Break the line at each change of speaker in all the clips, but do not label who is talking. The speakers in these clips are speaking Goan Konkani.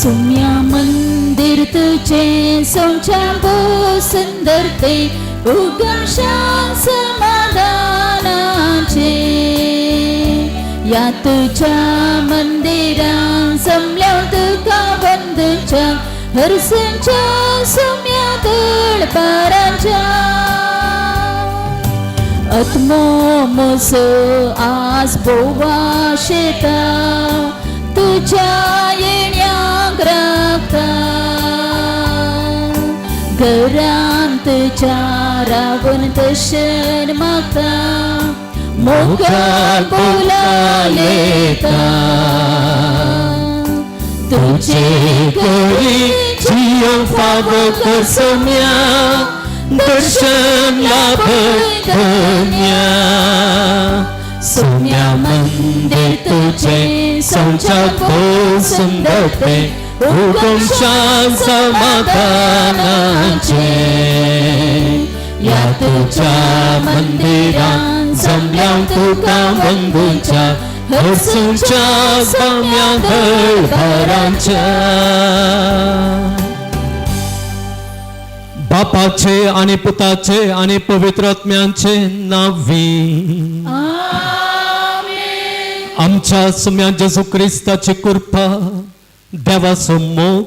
सुम्या मंदिर तुझे सोच्या भो सुंदर ते उगम शांत समाधानाचे. या तुझ्या मंदिरात जमल्या तुका बंधूच्या हरसच्या सुम्या दळपाराच्या. आत्मो म्हजो आज बोवा शेता तुझ्या येण्याक राखता. घरांत तुझ्या रावून दर्शन मागता मोगान बोलालेता. तुझे
करी जियो फावो कर सोम्या दर्शन लाभ धन्या. सोम्या मंदिर तुझे संचा भो सुंदर ते हुकुम शान समाधानाचे. या तुझ्या मंदिरात जमल्या तुका बंधूच्या हरसूच्या सम्या भरांच्या. बापाचे आणि पुताचे आणि पवित्र आत्म्यांचे नावी.
आमेन.
आमच्या सुम्या जेजू क्रिस्ताची कृपा, देवाचो मोग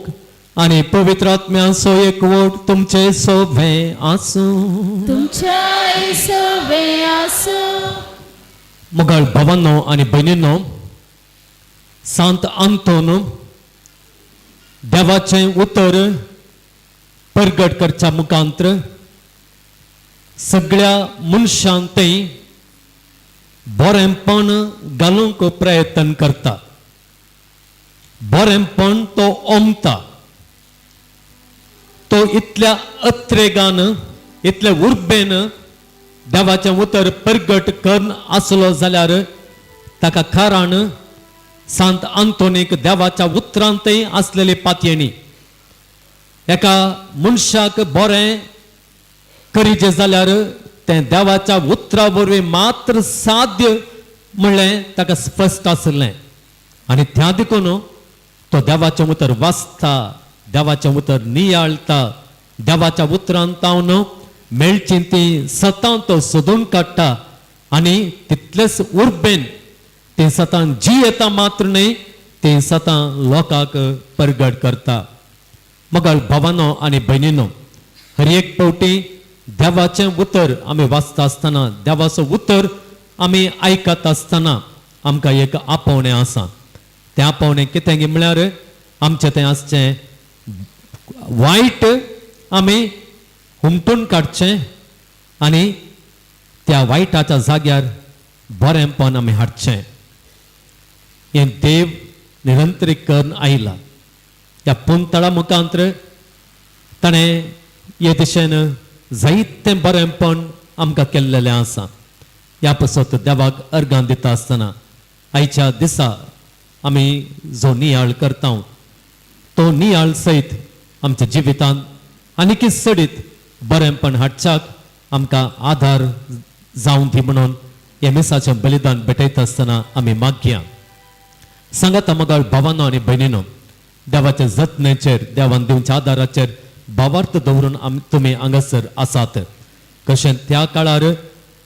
आणि पवित्र आत्म्याचो एकवट तुमचे सोबे आसूं.
तुमच्या सवे आसूं.
मोगाळ भावांनो आनी भयणींनो, सांत आंतोन देवाचें उतर परगट करच्या मुखांत्र सगळ्या मनशांक ते बरेंपण घालूंक प्रयत्न करता. बरेंपण तो ओमता. तो इतल्या अत्रेगान इतल्या उर्बेन देवाचें उतर परगट करून आसलो जाल्यार ताका कारण सांत आंतोनीक देवाच्या उतरांतय आसलेली पातयेणी एका मनशाक बरें करीचें जाल्यार तें देवाच्या उतरा वरवीं मात्र साध्य म्हणलें ताका स्पश्ट आसलें. आनी त्या देखून तो देवाचें उतर वाचता, देवाचें उतर नियाळटा, देवाच्या उतरान तावन मेळची ती सतां तो सोदून काडटा आनी तितलेच उर्बेन ती सतां जी येता मात्र न्हय ती सतां लोकांक परगट करता. मगळ भावानो आनी भयणीनो, हर एक फावटी देवाचें उतर आमी वाचता आसतना, देवाचो उतर आमी आयकता आसतना आमकां एक आपोवणें आसा. तें आपोवणें कितें म्हळ्यार आमचें तें आसचें वायट आमी हुमटून काडचें आनी त्या वायटाच्या जाग्यार बरेंपण आमी हाडचें. हें देव निरंतरीक करून आयला. ह्या पुंतळा मुखांत्र ताणें हे दिशेन जायतें बरेंपण आमकां केल्लेलें आसा. ह्या पासत देवाक अर्गां दिता आसतना आयच्या दिसा आमी जो नियाळ करता तो नियाळ सयत आमच्या जिवितांत आनीक चडीत बरेंपण हाडच्याक आमकां आदार जावं दी म्हणून ह्या मिसाचें बलिदान भेटयता आसतना आमी मागया. सांगाता मगाळ भावानो आनी भयणीनो, देवाच्या जतनेचेर देवान दिवच्या आदाराचेर भावार्थ दवरून आमी तुमी हांगासर आसात. कशें त्या काळार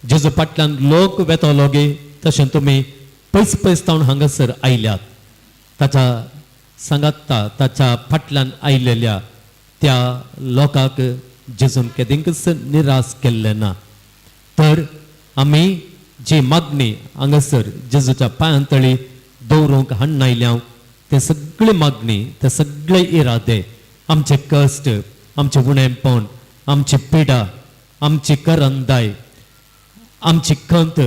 जेजू फाटल्यान लोक वेतलो गे तशें तुमी पयस पयस तावन हांगासर आयल्यात. ताच्या सांगाता ताच्या फाटल्यान आयलेल्या त्या लोकांक जेजून केदींकच निराश केल्लें ना. तर आमी जी मागणी हांगासर जेजूच्या पांयांतळी दवरूंक हाडून आयल्या ते सगळे मागणी, ते सगळे इरादे, आमचे कश्ट, आमचें उणेपण, आमची पिडा, आमची करंदाय, आमची खंत,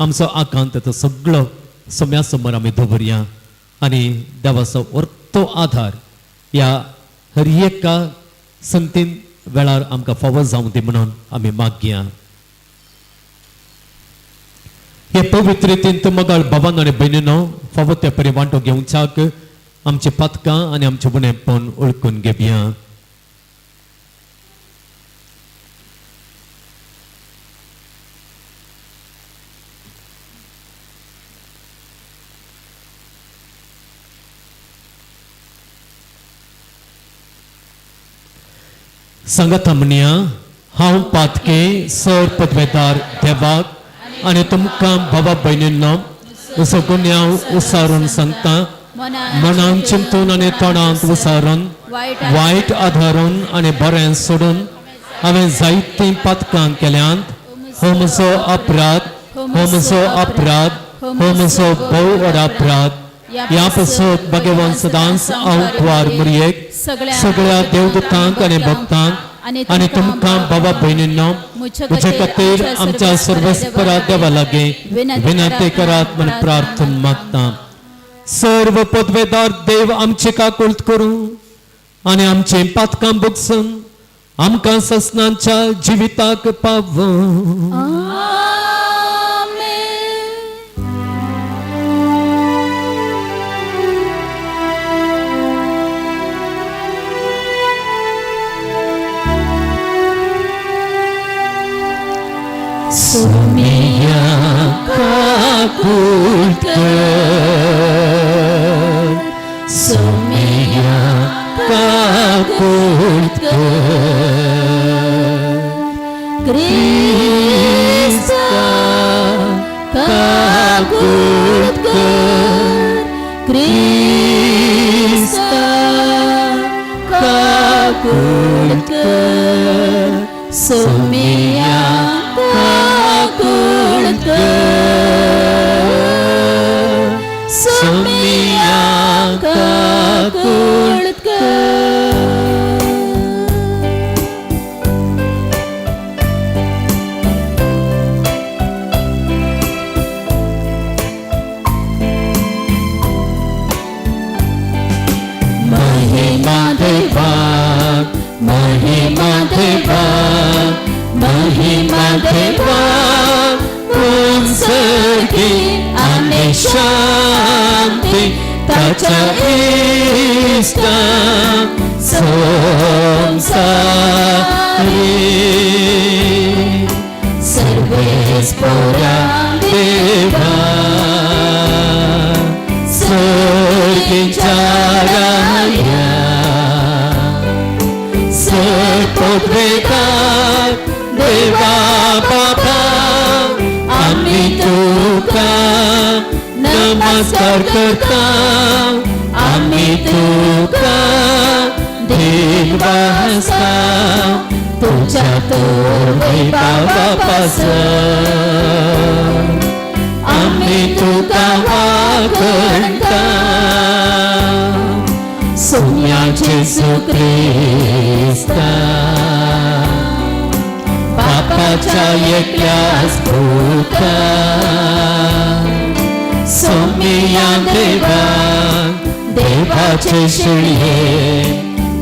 आमचो आकांत, तो सगळो सम्या समोर आमी दवरया आनी देवाचो वर्तो आधार ह्या हर एका संगतीन वेळार आमकां फावो जावं दी म्हणून आमी मागया. हे पवित्र रितीन मगाळ भावान आनी भयणीनो फावो त्या परी वांटो घेवच्याक आमची पातकां आनी आमचें उणेपण ओळखून घेवया. सांगाता म्हणया, हांव पातके सर पदवेदार देवाक आनी तुमकां बाबा भयणींनो असो गुन्यांव उसारून सांगता, मनान चिंतून आनी तोंडांत उसारून, वायट आधारून आनी बरें सोडून हांवें जायतीं पातकां केल्यांत. हो म्हजो अपराध, हो म्हजो अपराध, हो म्हजो भोव व्हड अपराध. ह्या पासत भगवान सदांच हांव कुवार मुरयेक, सगळ्या देवदूतांक आनी भक्तांक आनी तुमकां बाबा भयणींनो म्हजे खातीर आमच्या सर्वस्परा देवा लागीं विनंती करात म्हूण प्रार्थना मागता. सर्व पदवेदार देव आमचे काकुळट करूं आनी आमचे पातकां भोगसून आमकां ससनाच्या जिविताक पावूं.
आमेन.
सोमिया काकुळट कर, सोमिया काकुळट कर,
क्रिस्ता काकुळट कर, क्रिस्ता काकुळट कर, सोमिया काकुळट कर, सोमिया काकुळट कर.
महिमा देवा, महिमा देवा, महिमा देवा, उंचगी आनी शांती ताच्या इश्टा संसारी.
सर्वेस्पोरा
देवा, सर्गीच्या राया, सर्वपदवेदार देवा बाबा, आम्ही तुका नमस्कार करता, आम्ही तुका धीन भासता तुझ्या तोर वैभवापासून आम्ही तुका वाखणता. सोम्या जेजू क्रिस्ता, बापाच्या एकल्याच पुता, सोमिया देवा, देवाचे शिळये,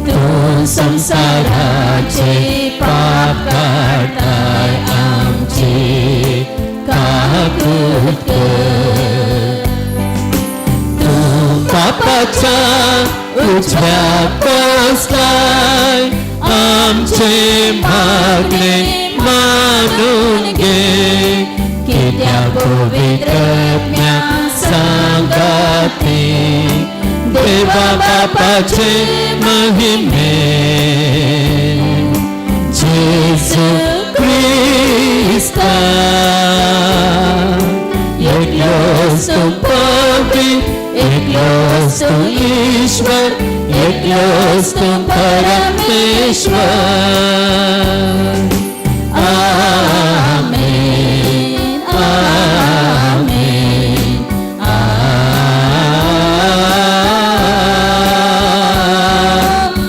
तूं संसाराचे पाप काडताय, आमचे काकूट कर. तूं बापाच्या उजव्या बसलाय, आमचे मागणे मानून घे, कित्याक पवित्र सांगाती देवा बापाचे महिमे जेजू क्रिस्ता. एकलोच तूं पवित्र, एकलोच तूं ईश्वर, एकलोच तूं परमेश्वर. आमेन, आमेन,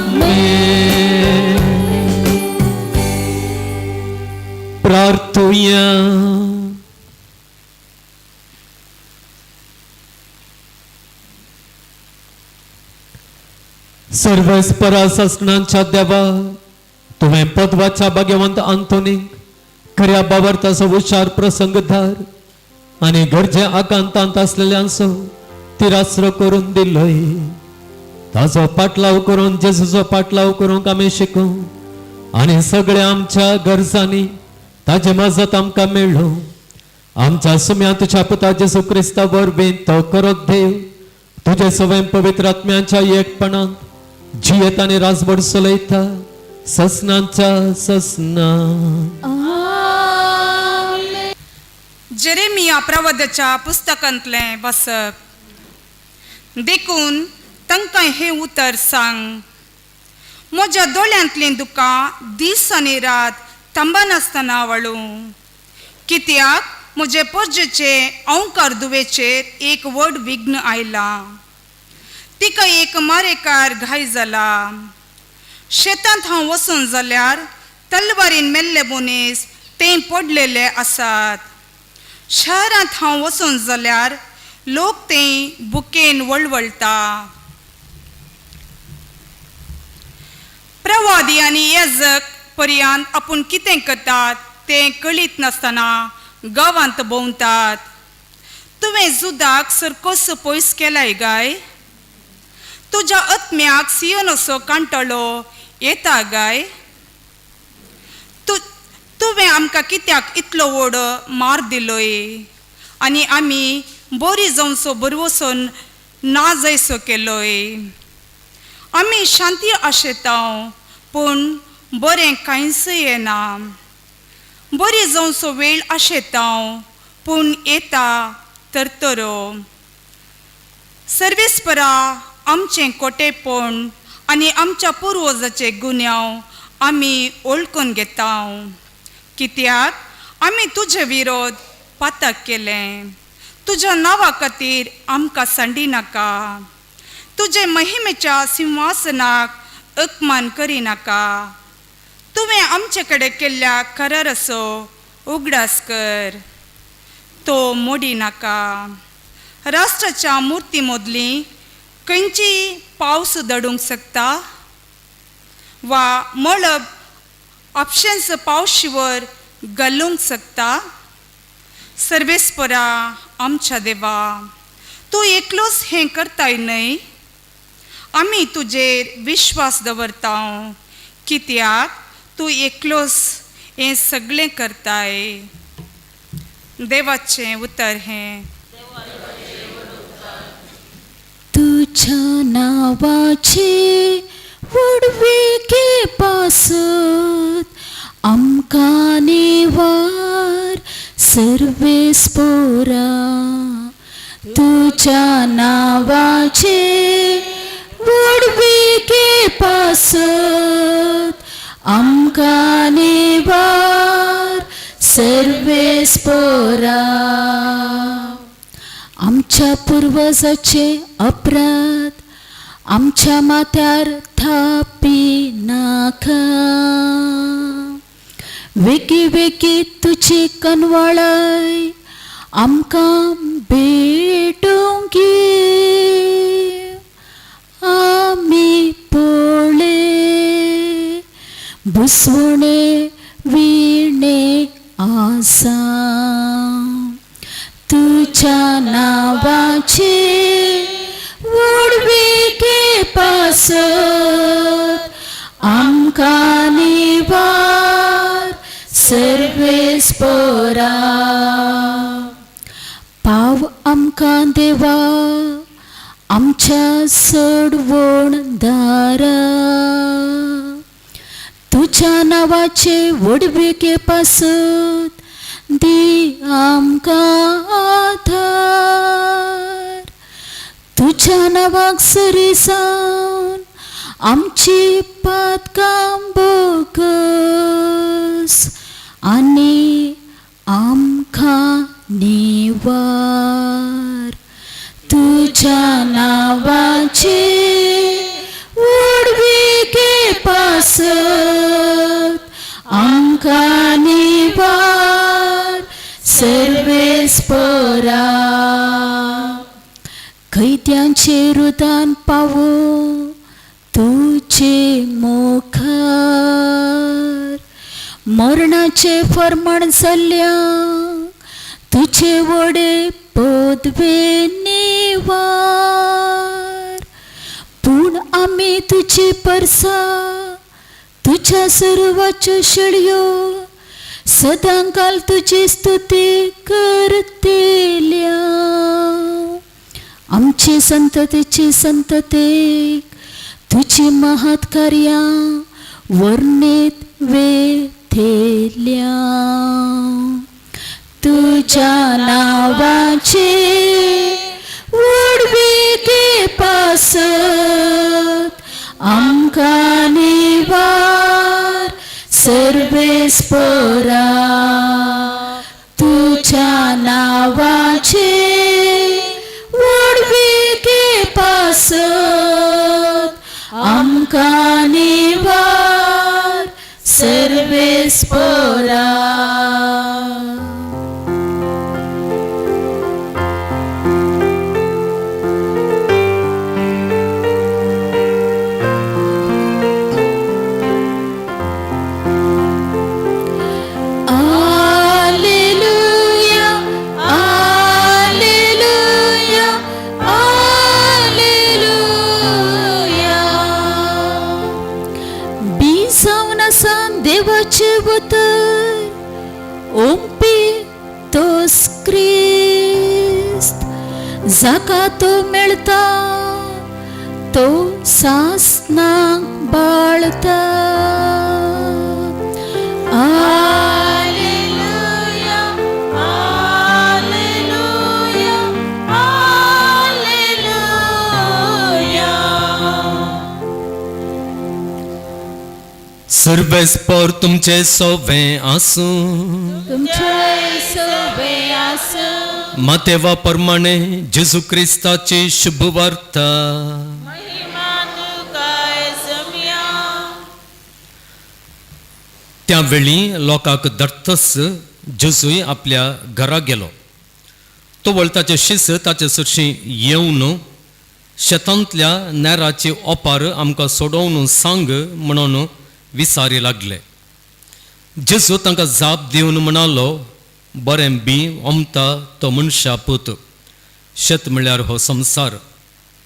आमेन. प्रार्थुया. सर्वस्परा ससनांच्या देवा, तुवें पदवाच्या भाग्यवंत आंतोनीक खऱ्या बाबर्थाचो हुशार प्रसंगधार आनी गरजे आकांतांत आसलेल्यांचो तिरास्रो करून दिलोय. ताजो पाटलाव करून जेजूचो पाटलाव करूंक आमी शिकूं आनी सगळ्या आमच्या गरजांनी ताजे मजत आमकां मेळ्ळो. आमच्या सुम्या तुझ्या पुता जेजू क्रिस्ता वरवीं तो करत देव तुझे सवय पवित्र आत्म्यांच्या एकपणांत जियेत आनी राजवड चलयता ससनाच्या ससना.
आमेन.
जेरेमिया प्रवादाच्या पुस्तकांतलें वाचप. देखून तांकां हें उतर सांग, म्हज्या दोळ्यांतलीं दुकां दीस आनी रात थांबनासतना वळूं, कित्याक म्हजे पोरजेचे अंकार दुवेचेर एक व्हड विघ्न आयलां, तिका एक मारेकार घाय जाला. शेतांत हांव वचून जाल्यार तलवारीन मेल्ले मनीस ते पडलेले आसात. शहरांत हांव वचून जाल्यार लोक ते बुकेन वळवळटा. प्रवादी आनी याजक पर्यांत आपूण कितें करतात तें कळीत नासतना गांवांत भोंवतात. तुवें जुदाक सरकोस पयस केलाय गाय? तुज्या आत्म्याक सियोनाचो कांटाळो येता गाय? तुवें आमकां कित्याक इतलो व्हड मार दिलोय आनी आमी बरी जावचो बरवसून ना जायसो केलोय? आमी शांती आशेता पूण बरें कांयच येना. बरी जावचो वेळ आशेता पूण येता तरतरो. सर्वेस्परा आमचें कोटेपण आनी आमच्या पुर्वजाचे गुन्यांव आमी वळखून घेता, कित्याक आमी तुजे विरोध पातक केलें. तुज्या नांवा खातीर आमकां सांडी नाका, तुजे महिमेच्या सिंहासनाक अपमान करिनाका. तुवें आमचे कडेन केल्ल्या कराराचो उगडास कर, तो मोडी नाका. राष्ट्राच्या मुर्ती मदली खंयची पावस दडूंक शकता वा मळब आपशेंच पावशीवर घालूंक शकता? सर्वेस्परा आमच्या देवा, तूं एकलोच हें करताय न्हय? आमी तुजेर विश्वास दवरता, कित्याक तूं एकलोच हें सगळें करताय. देवाचें उतर हें.
तुझ्या नावाची व्हडविके पासत आमकां निवार सर्वेस्पोरा. तुझ्या नावाचे व्हडविके पासत आमकां निवार सर्वेस्पोरा. आमच्या पुर्वजाचे अपराध आमच्या माथ्यार थापी नाका. वेगी वेगी तुजी कनवाळाय आमकां भेटूंक आमी पळय बुसवणे विणे आसा. तुझ्या नावाची व्हडविके पासत आमकां निवार सर्वेस्पोरा. पाव आमकां देवा आमच्या सडवण दारा. तुझ्या नावाचे व्हडविके पासत दी आमकां आधार. तुझ्या नांवाक सरी जावन आमची पातकां बोगस आनी आमकां निवार. तुझ्या नांवाची व्हडविके पासत आमकां निवार सर्वेस्परा. कैद्यांचे रुदान पावो तुजे मुखार, मरणाचे फर्माण जाल्ल्या तुजे वडे पदवे निवार. पूण आमी तुजी परसा तुज्या सर्वाच्यो शेळयो सदांकाल तुजी स्तुती करतेल्या. आमचे संततेची संततेक तुजी महत् कार्यां वर्णेत वेथेल्या. तुज्या नांवाचे व्हडविके पासत आमकां निवार सर्वेस्परा. तुज्या नांवाचे व्हडविके पासत आमकां निवार सर्वेस्परा. Alleluia, Alleluia, Alleluia. बी जावन आसा देवाचें उतर ओंपी तोस क्रिस्त, जाका तो मेळटा तो सासनाक बाळता. Alleluia, Alleluia, Alleluia.
सर्वेस्पर तुमचे सोवे आसूं.
तुमचे सोबे आसूं.
मातेवा प्रमाणे जेजू क्रिस्ताची शुभ वार्ता. त्या वेळी लोकांक धरतच जेजूय आपल्या घरा गेलो. तो वळताचे शिस ताचे सरशी येवन शेतांतल्या नेराची ओपार आमकां सोडोवन सांग म्हणून विचारी लागले. जेजू तांकां जाप दिवन म्हणालो, बरें बी ओमता तो मनशा पूत, शेत म्हळ्यार हो संवसार,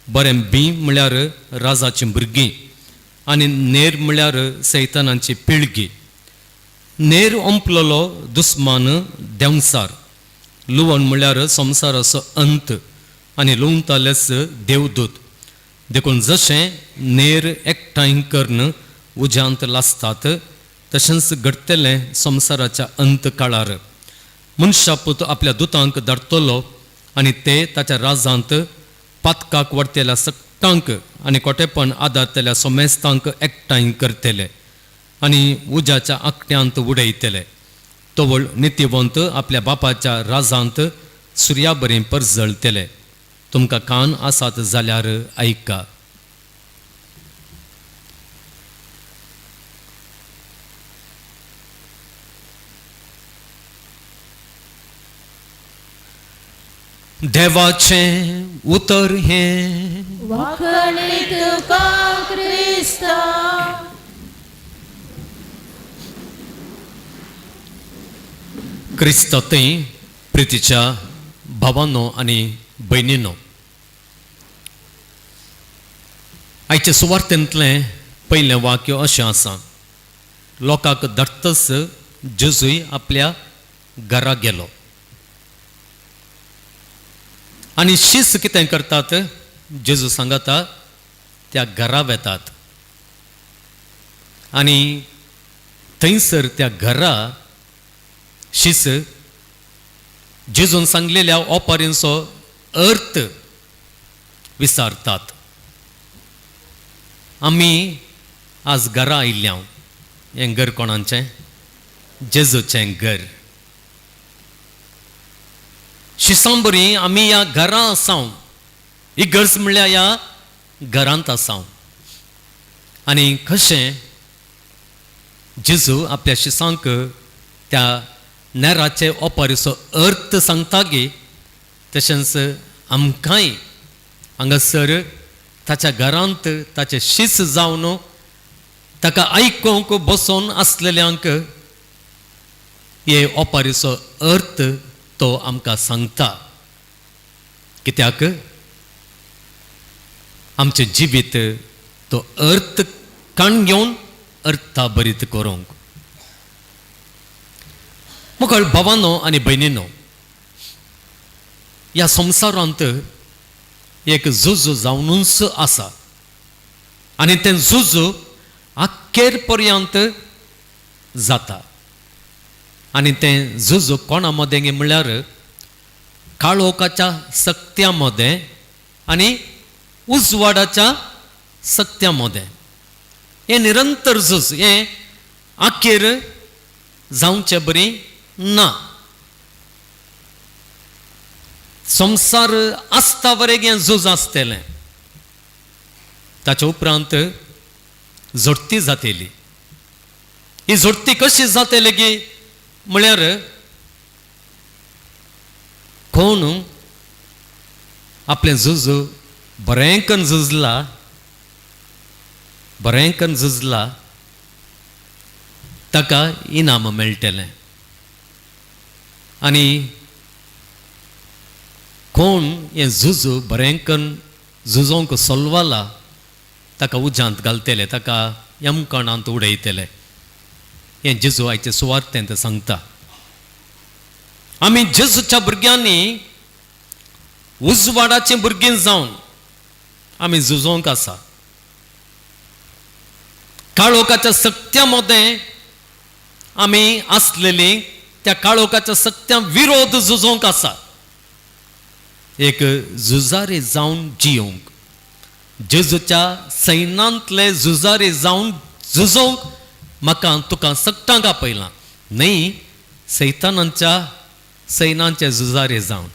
बरें बी म्हळ्यार राजाचीं भुरगीं आनी नेर म्हळ्यार सैतानाची पिळगी. नेर ओंपलेलो दुस्मान देंवचार, लुवण म्हळ्यार संवसाराचो अंत आनी लुवतालेच देवदूत. देखून जशें नेर एकठांय करून उज्यांत लासतात तशेंच घडटलें संवसाराच्या अंत काळार. मनशापूत आपल्या दुतांक धाडटलो आनी ते ताच्या राजांत पातकाक व्हरतल्या सगटांक आनी कोटेपण आदारतल्या सोमेस्तांक एकठांय करतले आनी उज्याच्या आंकट्यांत उडयतले. तवळ नितीवंत आपल्या बापाच्या राजांत सुर्या बरें परजळटले. तुमकां कान आसात जाल्यार आयका. देवाचें उतर हें.
वाखणी तुका क्रिस्ता.
क्रिस्तांतय प्रितीच्या भावांनो आनी भयणीनो, आयचे सुवार्थेंतलें पयलें वाक्य अशें आसा, लोकांक धाडटच जेजूय आपल्या घरा गेलो. आनी शीस कितें करतात, जेजू सांगता त्या घरा वेतात आनी थंयसर त्या घरा शीस जेजून सांगलेल्या ओपारींचो अर्थ विचारतात. आमी आज घरा आयिल्ल्या, हें घर कोणाचें? जेजूचें घर. शिसांबरी आमी ह्या घरा आसाव, ही गरज म्हणल्यार ह्या घरांत आसाव. आनी कशें जेजू आपल्या शिसांक त्या नेराचे ओपारीचो अर्थ सांगता गे, तशेंच आमकांय हांगासर ताच्या घरांत ताचे शीस जावन ताका आयकूंक बसोन आसलेल्यांक हे ओपारीचो अर्थ तो आमकां सांगता. कित्याक आमचें जिवीत तो अर्थ काण घेवन अर्थाभरीत करूंक. मुखार भावानो आनी भयणीनो, ह्या संवसारांत एक झूज जावनूच आसा आनी तें झूज आख्ख्या अखेर पर्यंत जाता. आनी तें झूज कोणा मदें म्हणल्यार काळोखाच्या सक्त्या मदें आनी उजवाडाच्या सक्त्या मदें. हें निरंतर झूज, हें अखेर जावचें बरी ना. संवसार आसता बरें हें झूज आसतलें. ताच्या उपरांत झडती जातली. ही झडती कशी जातली की म्हळ्यार कोण आपलें झूज बरें करून झुजला, बरें करून झुजला ताका इनाम मेळटलें. आनी कोण हें झूज बरें करून झुजोंक सोलवाला ताका उज्यांत घालतले, ताका यमकणांत उडयतले. हें जेजू आयचे सुवार्थेंत सांगता. आमी जेजूच्या भुरग्यांनी उजवाडाचीं भुरगीं जावन आमी झुजोंक आसा. काळोखाच्या सक्त्या मदें आमी आसलेली त्या काळोखाच्या सक्त्या विरोध झुजोंक आसा. एक झुजारी जावन जियोंक, जेजूच्या सैनांतले झुजारी जावन झुजोंक म्हाका तुका सगटांक आपयलां, न्हय सैतानांच्या सैनांचे झुजारी जावन.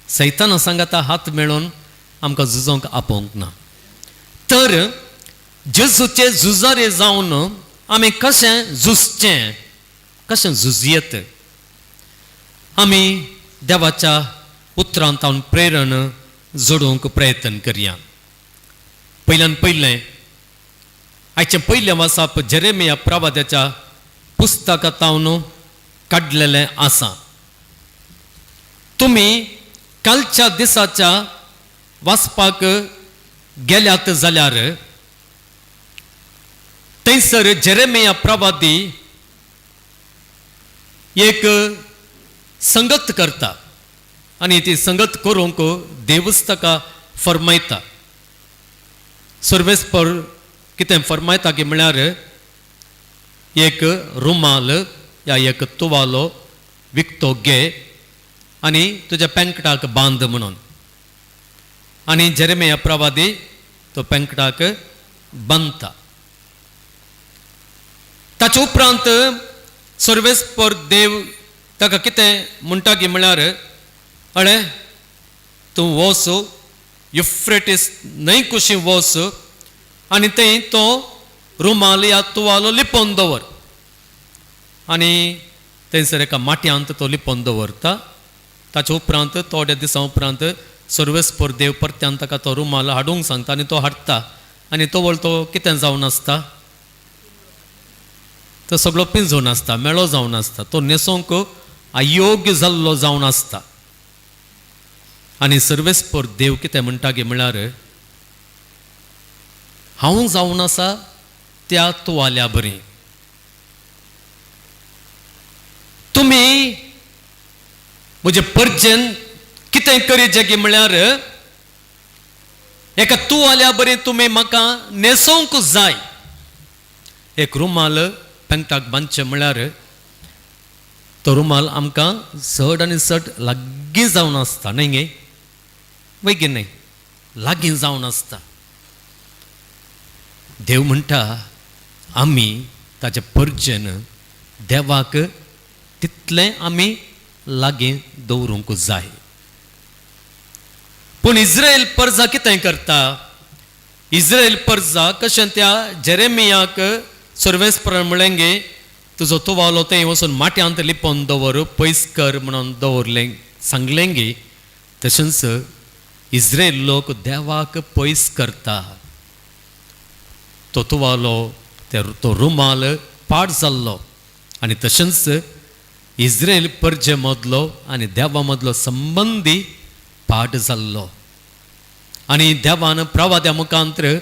सैताना सांगाता हात मेळोवन आमकां झुजोंक आपोवंक ना. तर जेजूचे झुजारी जावन आमी कशें झुजचें, कशें झुजयेत, आमी देवाच्या उतरांत प्रेरण जोडूंक प्रयत्न करया. पयल्यान पयलें आयचें पयलें वाचप जेरेमिया प्रवाद्याच्या पुस्तकांत काडलेलें आसा. तुमी कालच्या दिसाच्या वाचपाक गेल्यात जाल्यार थंयसर जेरेमिया प्रवादी एक संगत करता आनी ती संगत करूंक देवूच ताका फरमायता. सर्वेस्पर कितें फरमायता की म्हळ्यार एक रुमाल या एक तुवालो विकतो घे आनी तुज्या पेंकटाक बांद म्हणून. आनी जेरेमिया प्रवादी तो पेंकटाक बांदता. ताचे उपरांत सर्वेस्पर देव ताका कितें म्हणटा की म्हळ्यार अळे तूं वच युफ्रेटीस न्हंय कुशी वच आनी थंय तो रुमाल या तुवालो लिपोवन दवर. आनी थंयसर एका माटयांत तो लिपोवन दवरता. ताचे उपरांत थोड्या दिसां उपरांत सर्वेस्पर देव परत्यान ताका तो रुमाल हाडूंक सांगता आनी तो हाडटा. आनी तवळ तो कितें जावन आसता, तो सगळो पिंजून आसता, मेळो जावन आसता, तो न्हेसोंक अयोग्य जाल्लो जावन आसता. आनी सर्वेस्पर देव कितें म्हणटा की म्हळ्यार हांव जावन आसा त्या तुवाल्या बरी, तुमी म्हजे परजेन कितें करीत की म्हळ्यार एका तुवाल्या बरी तुमी म्हाका न्हेसोवंक जाय. एक रुमाल पेंटाक बांदचें म्हळ्यार तो रुमाल आमकां चड आनी चड लागीं जावन आसता, न्हय गे वैगी न्हय, लागीं जावन आसता. देव म्हणटा आमी ताचे परजेन देवाक तितलें आमी लागीं दवरूंक जाय. पूण इस्रायल परजा कितें करता, इस्रायल परजा कशें त्या जेरेमियाक सर्वेस्परान म्हणलें गे तुजो तुवालो थंय वचून माट्यांत लिपोवन दवर, पयस कर म्हणून दवरलें सांगलें गे, तशेंच इस्रायल लोक देवाक पयस करता. तो तुवालो तो रुमाल पाड जाल्लो आनी तशेंच इस्रायल परजे मदलो आनी देवा मदलो संबंदी पाड जाल्लो. आनी देवान प्रवाद्या मुखांत्र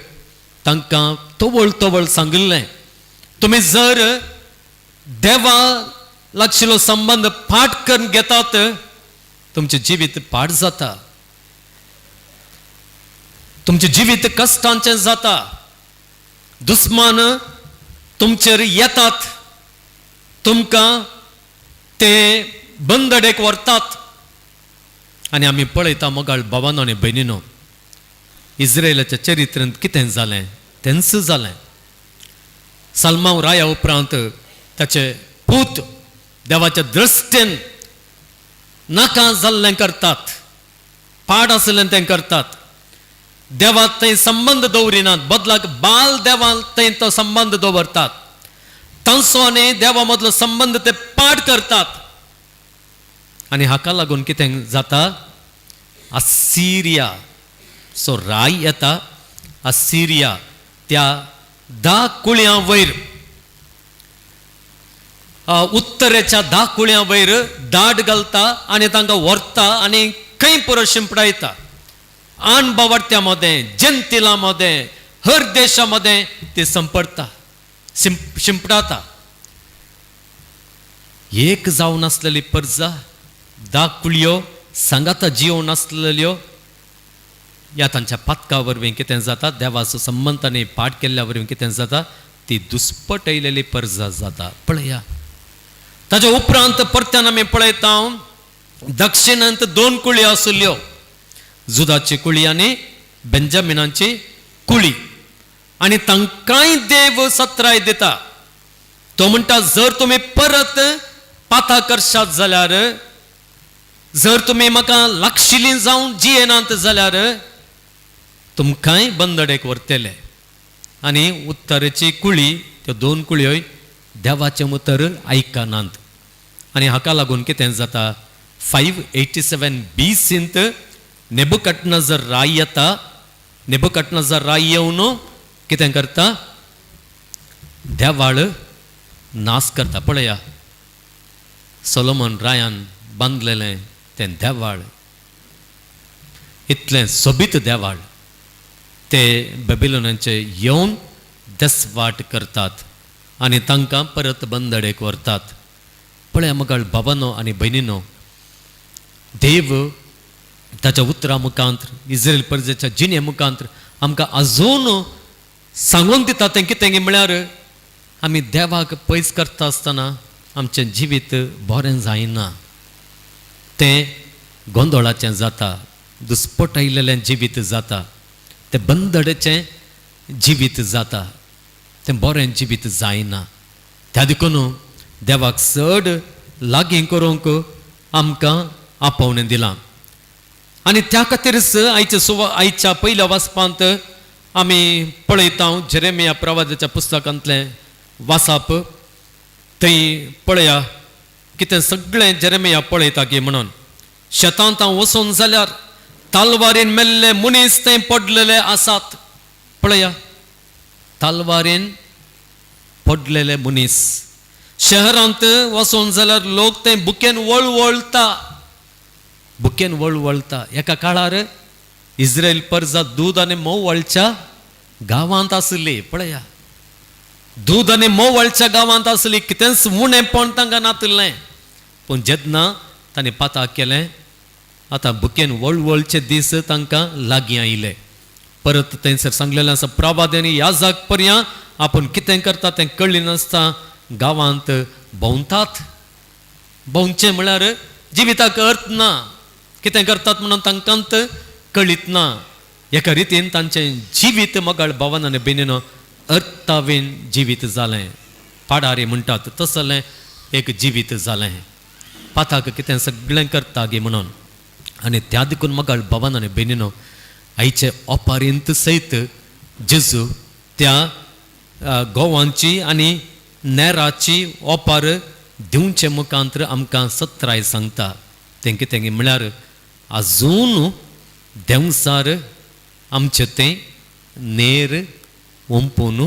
तांकां तवळ तवळ सांगिल्लें, तुमी जर देवा लागशिल्लो संबंद पाठ करून घेतात तुमचें जिवीत पाड जाता, तुमचें जिवीत कश्टांचें जाता. दुस्मान तुमचेर येतात, तुमकां ते बंदडेक व्हरतात. आनी आमी पळयता मोगाळ भावानो आनी भयणीनो, इस्रायलाच्या चरित्रेंत कितें जालें तेंच जालें. सलमाव राया उपरांत ताचे पूत देवाच्या दृश्टीन नाका जाल्लें करतात, पाड आशिल्लें तें करतात, देवाक थंय संबंद दवरिनात, बदलाक बाल देवाक थंय तो संबंद दवरतात, तांचो आनी देवा मदलो संबंद ते पाड करतात. आनी हाका लागून कितें जाता, असिरिया सो राय येता. असिरिया त्या 10 कुळयां वयर, उत्तरेच्या 10 कुळयां वयर दाड घालता आनी तांकां व्हरता आनी खंय पुरो शिंपडायता. आन बावडत्या मदें, जंतिलां मदें, हर देशा मदें ती संपडटा, शिंपडाता. एक जावन आसलेली परजा, 10 कुळयो सांगाता जियोवन आसलेल्यो, ह्या तांच्या पातका वरवीं कितें जाता, देवाचो संबंद आनी पाठ केल्ल्या वरवीं कितें जाता, ती दुस्पटयलेली परजा जाता. पळया ताच्या उपरांत परत्यान आमी पळयता दक्षिणांत 2 कुळयो आशिल्ल्यो, जुदाची कुळी आनी बेंजामिनाची कुळी. आनी तांकांय देव सत्राय दिता. तो म्हणटा जर तुमी परत पाता करशात जाल्यार, जर तुमी म्हाका लागशिल्ली जावन जियेनात जाल्यार तुमकांय बंदडेक व्हरतले. आनी उत्तरेची कुळी, त्यो 2 कुळयोय देवाचें उतर आयकनात. आनी हाका लागून कितें जाता, 587 BC Nebuchadnezzar राय येता. नेबुकडनेझर राय येवन कितें करता, देवाळ नाश करता. पळया सोलोमन रायान बांदलेलें तें देवाळ, इतलें सोबीत देवाळ ते बेबिलोनाचे येवन दसवाट करतात आनी तांकां परत बंदडेक व्हरतात. पळया मगाळ बाबानो आनी भयणीनो, देव ताच्या उतरा मुखांत, इस्रायल परजेच्या जिणे मुखांत आमकां अजून सांगून दिता तें कितें म्हळ्यार आमी देवाक पयस करता आसतना आमचें जिवीत बरें जायना, तें गोंदळाचें जाता, दुस्पटयलेलें जिवीत जाता, तें बंदडेचें जिवीत जाता, तें बरें जिवीत जायना. त्या देखून देवाक चड लागीं करूंक आमकां आपोवणें दिलां. आनी त्या खातीरच आयच्या आयच्या पयल्या वाचपांत आमी पळयता जेरेमिया प्रवादाच्या पुस्तकांतलें वाचप. थंय पळया कितें सगळें जेरेमिया पळयता की म्हणून शेतांत हांव वचून जाल्यार तालवारीन मेल्ले मनीस थंय पडलेले आसात. पळया तालवारीन पडलेले मनीस. शहरांत वचून जाल्यार लोक थंय बुकेन वळवळटा, बुकेन वळवळटा. एका काळार इस्रायल परजा दूद आनी म्होंव वळच्या गांवांत आसली. पळया दूद आनी म्होंव वळच्या गांवांत आसली, कितेंच उणेपण तांकां नातिल्लें. पूण जेन्ना तांणी पाता केलें, आतां बुकेन वळवळचे दीस तांकां लागीं आयले. परत थंयसर सांगलेलें आसा प्रवाद आनी याजाक पर्यां आपूण कितें करता तें कळ्ळी नासता गांवांत भोंवतात. भोंवचें म्हळ्यार जिविताक अर्थ ना, कितें करतात म्हणून तांकांत कळीत ना. एका रितीन तांचें जिवीत मगाळ भावन आनी बेनीन अर्थावीन जिवीत जालें. पाडारी म्हणटात तसलें एक जिवीत जालें. पाताक कितें सगळें करता गे म्हणून. आनी त्या देखून मगाळ भावन आनी बेनीनो आयचे ओपारींत सयत जेजू त्या गोवांची आनी नेराची ओपार दिवचे मुखांत आमकां सत्राय सांगता. तें कितें म्हळ्यार आजून देंवसार आमचें तें नेर ओंपून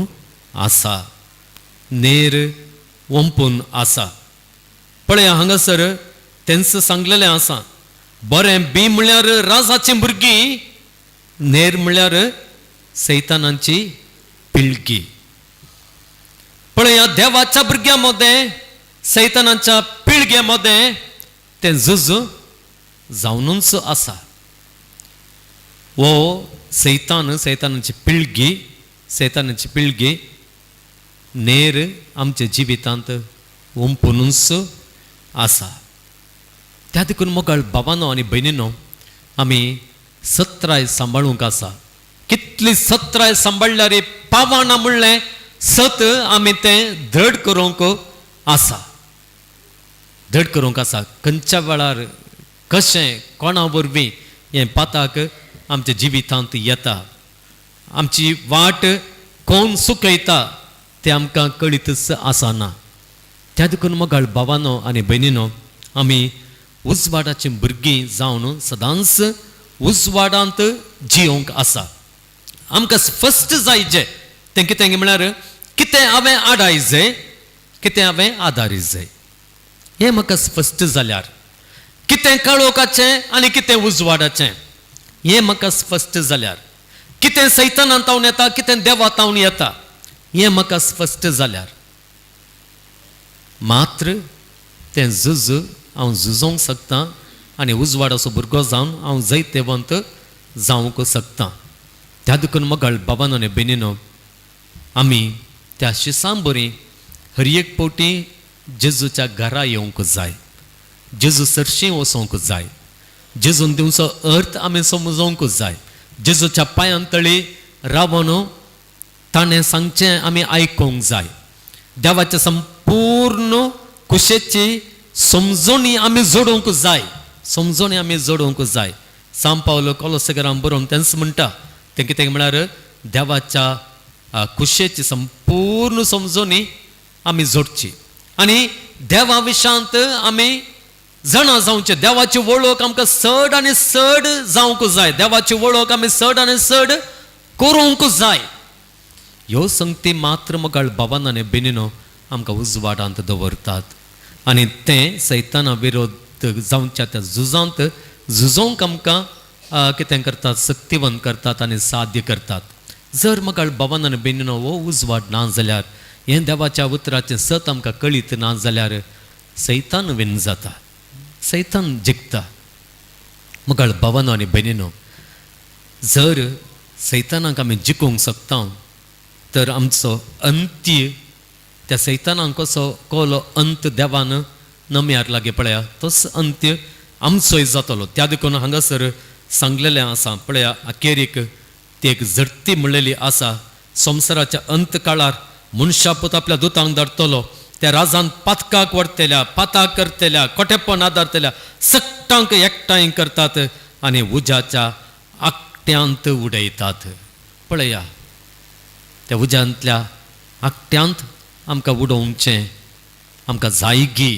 आसा, नेर ओंपून आसा. पळया हांगासर तेंच सांगलेलें आसा, बरें बी म्हळ्यार राजाची भुरगीं, नेर म्हळ्यार सैतानांची पिळगी. पळया देवाच्या भुरग्यां मदें सैतानांच्या पिळग्यां मदें तें झुज जावनूच आसा. हो सैतान, सैतानाची पिळगी सैतानाची पिळगी नेर आमच्या जिवितांत ओंपुनूच आसा. त्या देखून मोगाळ बाबानो आनी भयणीनो, आमी सत्राय सांबाळूंक आसा. कितली सत्राय सांबाळल्यार पावना म्हणलें सत आमी तें धड करूंक आसा, धड करूंक आसा. खंयच्या वेळार कशें कोणा वरवीं हें पाताक आमच्या जिवितांत येता, आमची वाट कोण सुकयता तें आमकां कळीतच आसना. त्या देखून मोगाळ बाबानो आनी भयणीनो, आमी उजवाडाची भुरगीं जावन सदांच उजवाडांत जियोंक आसा. आमकां स्पश्ट जाय जें तें कितें म्हळ्यार कितें हांवें आडाय जाय, कितें हांवें आदारी जाय, हें म्हाका स्पश्ट जाल्यार, कितें काळोखाचें आनी कितें उजवाडाचें हें म्हाका स्पश्ट जाल्यार, कितें सैतानान तावन येता, कितें देवा तावन येता हें म्हाका स्पश्ट जाल्यार मात्र तें झुज हांव झुजोवंक शकता आनी उजवाडाचो भुरगो जावन हांव जैतेवंत जावंक शकता. त्या देखून मोगाळ बाबानो आनी भयणीनो, आमी त्या शिसां बरी हर एक फावटी जेजूच्या घरा येवंक जाय, जेजू सरशीं वचोंक जाय, जेजून दिवचो अर्थ आमी समजोवंक जाय. जेजूच्या पांयां तळी रावन ताणें सांगचें आमी आयकूंक जाय. देवाच्या संपूर्ण कुशेची समजणी आमी जोडूंक जाय, समजणी आमी जोडूंक जाय. सांव पावलो कोलोसगरान बरोवन तेंच म्हणटा, तें कितें म्हळ्यार देवाच्या कुशेची संपूर्ण समजणी आमी जोडची आनी देवा विशांत आमी जाणा जावचें. देवाची वळख आमकां चड आनी चड जावंक जाय, देवाची वळख आमी चड आनी चड करूंक जाय. ह्यो संगती मात्र मोगाळ बाबान आनी भयणीनो आमकां उजवाडांत दवरतात आनी तें सैताना विरोध जावच्या त्या झुजांत झुजोवंक आमकां कितें करतात, सक्तिवंत करतात आनी साध्य करतात. जर मोगाळ बाबान आनी भयणीनो हो उजवाड ना जाल्यार, हें देवाच्या उतराचें सत आमकां कळीत ना जाल्यार सैतान विन जाता, सैतान जिखता. मोगाळ बाबानो आनी भयणीनो, जर सैतानाक आमी जिखूंक शकता तर आमचो अंत्य त्या सैतानाक कसो कोलो अंत देवान नम्यार लागीं पळया तोच अंत्य आमचोय जातलो. त्या देखून हांगासर सांगलेलें आसा पळया, अखेरीक ती एक झडती म्हणलेली आसा. संवसाराच्या अंत काळार मनशापूत आपल्या दुतांक धाडटलो, त्या राजान पातकाक व्हरतल्या, पाताक करतल्या, कोटेपण आदारतल्या सगटांक एकठांय करतात आनी उज्याच्या आकट्यांत उडयतात. पळया त्या उज्यांतल्या आकट्यांत आमकां उडोवचें आमकां जायगी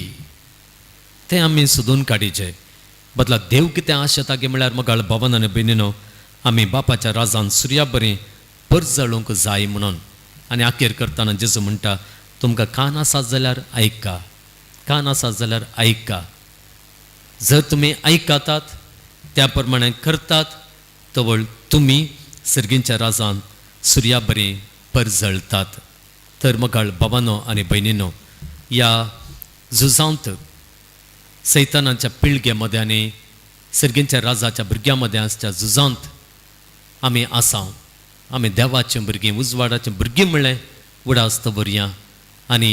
तें आमी सोदून काडीचें. बदला देव कितें आशेता गे म्हळ्यार मोगाळ बाबान आनी भयणीनो, आमी बापाच्या राजान सुर्या बरी परजळूंक जाय म्हणून. आनी अखेर करतना जेजू म्हणटा, तुमकां कान आसा जाल्यार आयका, कान आसा जाल्यार आयका. जर तुमी आयकतात त्या प्रमाणे करतात तवळ तुमी सर्गींच्या राजान सुर्या बरी परजळतात. तर मोगाळ बाबानो आनी भयणीनो, ह्या झुजांत सैतानाच्या पिळगे मदें आनी सर्गींच्या राजाच्या भुरग्यां मदें आसच्या झुजांत आमी आसाव. आमी देवाचीं भुरगीं, उजवाडाचीं भुरगीं म्हणलें उडास दवरया आनी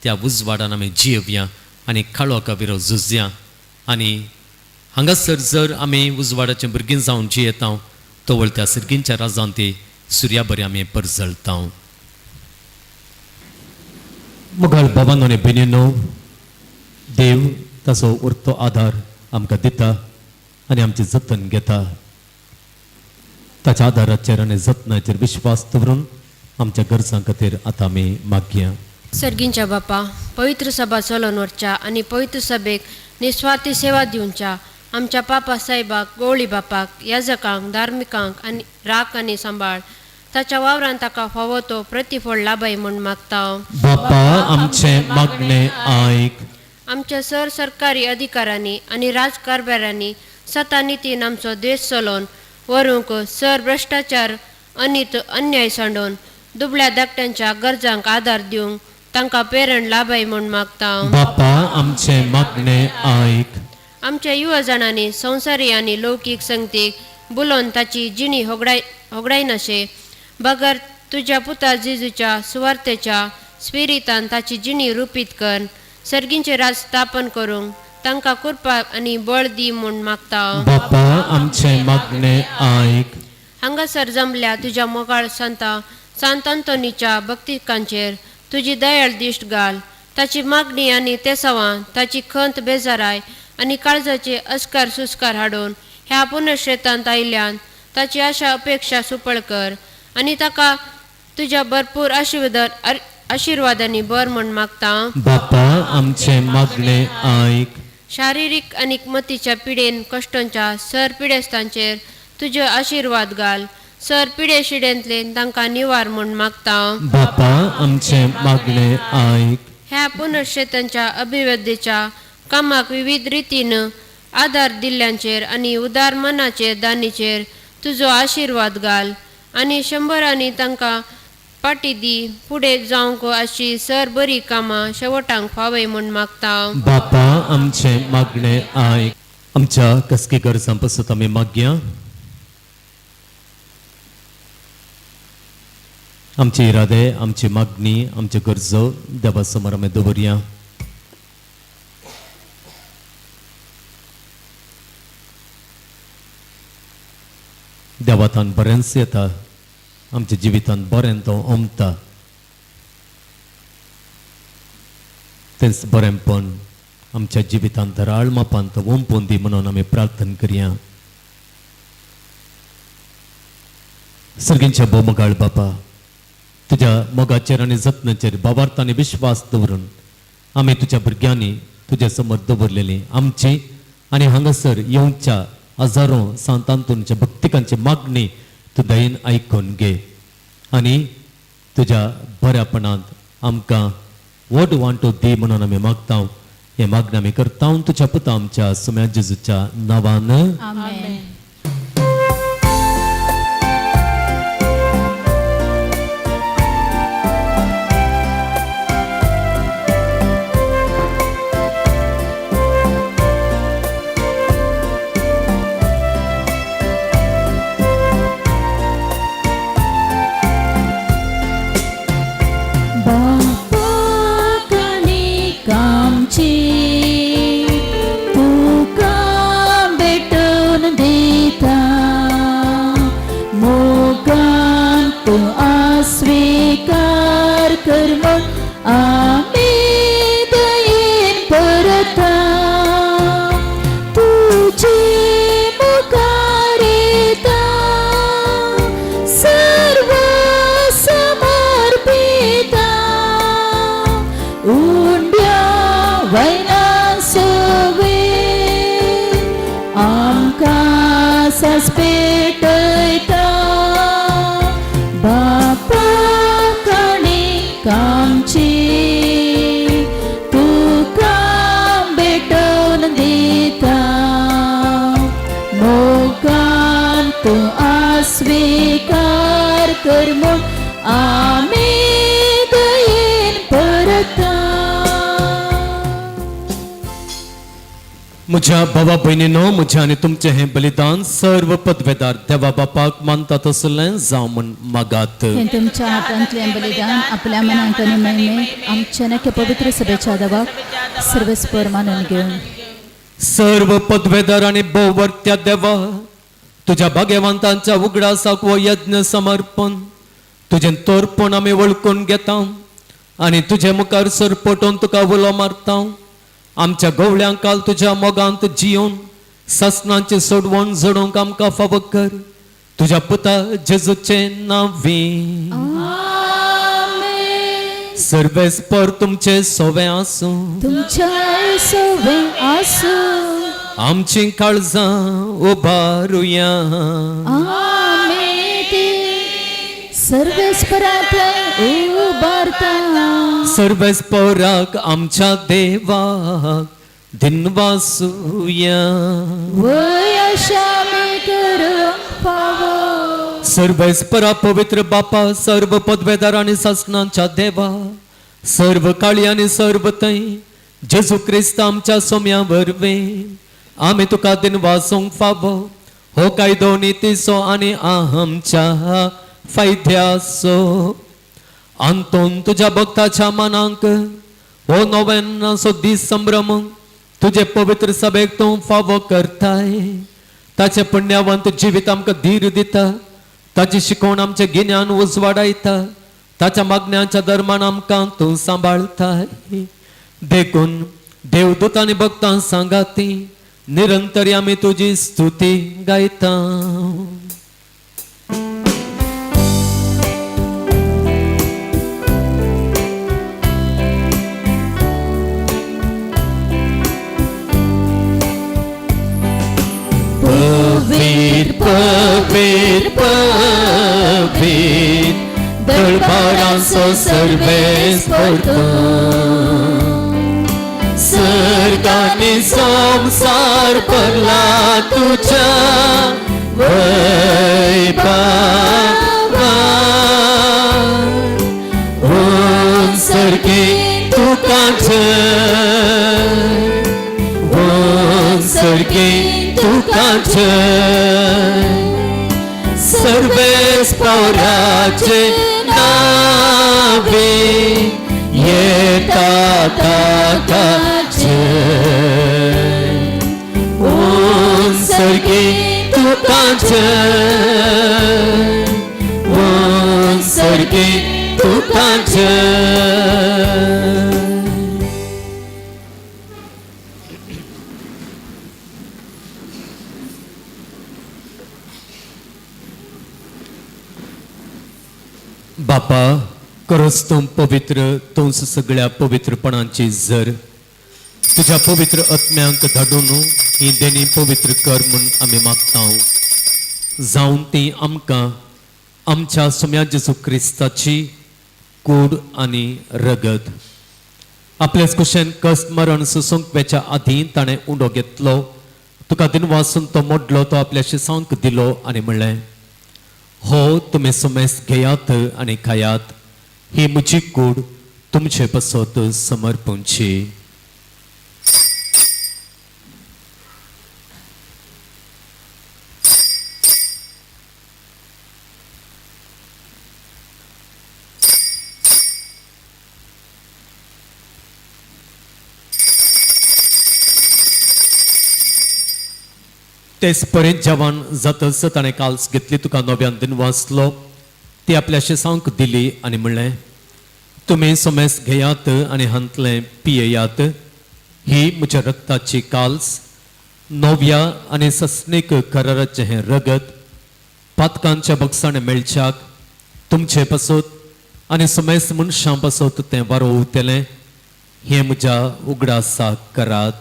त्या उजवाडान आमी जियेवया आनी काळोखा विरोध झुजया. आनी हांगासर जर आमी उजवाडाचीं भुरगीं जावन जियेता तवळ त्या सर्गींच्या राजान ती सुर्या बरी आमी परजळता. मोगाळ बाबानो आनी भयणीनो, देव ताचो उरतो आदार आमकां दिता आनी आमचें जतन घेता. ताच्या आदाराचेर आनी जतनाचेर विश्वास दवरून आमच्या गरजां खातीर आतां आमी मागया.
सर्गींच्या बापा, पवित्र सभा चलोवन व्हरच्या आनी पवित्र सभेक निस्वार्थी सेवा दिवच्या आमच्या पापा साहेबाक, गवळी बापाक, याजकांक, धार्मिकांक आनी राख आनी सांबाळ. ताच्या वावरान ताका फावो तो प्रतिफळ लाबाय म्हूण मागता.
बापा आमचें मागणें आयक.
आमच्या सर सरकारी अधिकाऱ्यांनी आनी राजकारभाऱ्यांनी सता नितीन आमचो देश चलोवन व्हरूंक सर भ्रश्टाचार अनीत अन्याय सांडोवन दुबळ्या धाकट्यांच्या गरजांक आदार दिवंक तांकां प्रेरण लाबाय म्हूण मागता.
बापा आमचें मागणें आयक.
आमच्या युवा जाणांनी संवसारी आनी लौकीक संगतीक बुलोवन ताची जिणी होगडायनाशे बगर तुज्या पुता जेजूच्या सुवार्थेच्या स्पिरितान ताची जिणी रुपीत कर सर्गींचे राज स्थापन करूंक तांकां कृपा आनी बळ दी म्हूण मागता.
बापा आमचें मागणें आयक.
हांगासर जमल्या तुज्या मोगाळ संता सांत अंतोनीच्या भक्तिकांचेर तुजी दयाळ दिश्ट घाल. ताची मागणी आनी तेसावां ताची खंत बेजाराय आनी काळजाचे अस्कार सुस्कार हाडून ह्या पुनश्रेतांत आयिल्ल्यान ताची आशा अपेक्षा सुपळ कर आनी ताका तुज्या भरपूर आशिर्वादांनी भर म्हूण मागता.
बापा आमचें मागणें आयक.
शारिरीक आनी मतीच्या पिडेन कश्टांच्या सर पिडेस्तांचेर तुज्यो आशिर्वाद घाल. सर पिडे शिडेंतले तांकां निवार म्हूण मागता.
बापा आमचें मागणें आयक.
ह्या पुनश्चेतनच्या अभिवृद्धीच्या कामाक विविध रितीन आदार दिल्ल्यांचेर आनी उदार मनाचेर दानीचेर तुजो आशिर्वाद घाल आनी शंबरांनी तांकां पाटी दी फुडें जावंक अशी सर बरी कामां शेवटांक फावय म्हूण मागता.
बापा आमचें मागणें आयक. आमच्या कसकी गरजां पसत आमी मागया. आमचे इरादे, आमची मागणी, आमच्यो गरजो देवा समोर आमी दवरया. देवातान बरेंच येता, आमच्या जिवितांत बरें तो ओमता, तेंच बरेंपण आमच्या जिवितांत राळ मापांत ओंपून दी म्हणून आमी प्रार्थना करया. सर्गींच्या भोवमगाळ बापा, तुज्या मोगाचेर आनी जतनाचेर बाबार्थ आनी विश्वास दवरून आमी तुज्या भुरग्यांनी तुज्या समोर दवरलेली आमची आनी हांगासर येवच्या हजारो सांतांतूनच्या भक्तिकांची मागणी तूं दयेन आयकून घे आनी तुज्या बऱ्यापणांत आमकां व्हड वांटो दी म्हणून आमी मागता. हें मागणें आमी करता तुज्या पुता आमच्या सुम्या जेजूच्या नांवान.
आमेन. बापा कामची तुका भेटून दिता, मोगान तूं आस्वीकार कर म्हूण आमी दयेन परता. तुजे मुखार येता सर्व समर्पिता, उंड्या वयना सवे आमकां सस्पेटयता. बापा कामची तुका भेटून दिता, मोगान तूं आस्वीकार कर म्हूण आमी दयेन परता.
म्हज्या भावा भयणीनो, म्हज्या आनी तुमचें हें बलिदान सर्व पदवेदार देवा बापाक मानता तसलें जावं म्हूण मागात.
हें तुमच्या हातांतलें बलिदान आपल्या मनांत आनी महिमेक आमच्या नक्या पवित्र सभेच्या देवाक सर्वस्पर मानून घेवन.
सर्व पदवेदार आनी भोववर्त्या देवा, तुज्या भाग्यवंतांच्या उगडासाक हो यज्ञ समर्पण तुजें तोरपण आमी वळखून घेता आनी तुजे मुखार सरपटून तुका उलो मारता. आमच्या गवळ्यांक काल तुज्या मोगांत जियोन ससनांची सोडवण जडोवंक आमकां फावो कर, तुज्या पुता जेजूचें नांवी.
आमेन.
सर्वेस्पर तुमचे सोवे आसूं.
तुमच्या सवे आसूं.
आमची काळजां उबारुया.
आमी ती सर्वेस्परांतलें उबारता.
सर्वेस्पराक आमच्या देवाक दिनवासुया.
वय अशा आमी करूंक फावो.
सर्वेस्परा पवित्र बापा, सर्व पदवेदार आनी सासणांच्या देवा, सर्व काळी आनी सर्व थंय जेजू क्रिस्त आमच्या सोम्या वरवीं आमी तुका दिनवासूंक फावो. हो कायदो नितीचो आनी आमच्या फायद्याचो. आंतोन तुज्या भक्ताच्या मनांक हो नव्यानाचो दीस संभ्रम तुजे पवित्र सभेक तूं फावो करताय. ताचे पुण्यावंत जिवीत आमकां धीर दिता, ताची शिकवण आमचें गिन्यान उजवाडायता, ताच्या मागण्यांच्या दरम्यान आमकां तूं सांबाळताय. देखून देवदूत आनी भक्तां सांगाती निरंतर आमी तुजी स्तुती गायता. पवीर पवीर पवीर दळपारांचो सर्वेस पडतो, सर्गांनी संवसार भरला तुज्या वैभवान. सर्गे तुका जय, सर्गे तुका जय, सर्वेस पौराचे नावे येता ताका जय. सर्गे तुका जय, सर्गे तुका जय. बापा खरोच तूं पवित्र, तूंच सगळ्या पवित्रपणाची जर तुज्या पवित्र आत्म्यांक धाडून ही देणी पवित्र कर म्हूण आमी मागता, जावन ती आमकां आमच्या सोम्या जेजू क्रिस्ताची कूड आनी रगत. आपल्याच कुशेन कश्ट मरण सोसूंक वेच्या आदीं ताणें उंडो घेतलो, तुका दिनवासून तो मोडलो, तो आपल्या शिसांक दिलो आनी म्हणलें, हो तुमी सुमेस घेयात आनी खायात, ही म्हजी कूड तुमचे पासत समर्पणची. तेच परेंत जवान जातच ताणें काल्स घेतली, तुका नव्यान दिन वाचलो, ती आपल्या शिसांक दिली आनी म्हणलें, तुमी सोमेस घेयात आनी हांतलें पियेयात, ही म्हज्या रक्ताची काल्स, नव्या आनी सस्नीक कराराचें हें रगत पातकांच्या बक्षाणे मेळच्याक तुमचे पासत आनी सोमेस मनशां पासत तें वारोवतलें, हें म्हज्या उगडासाक करात.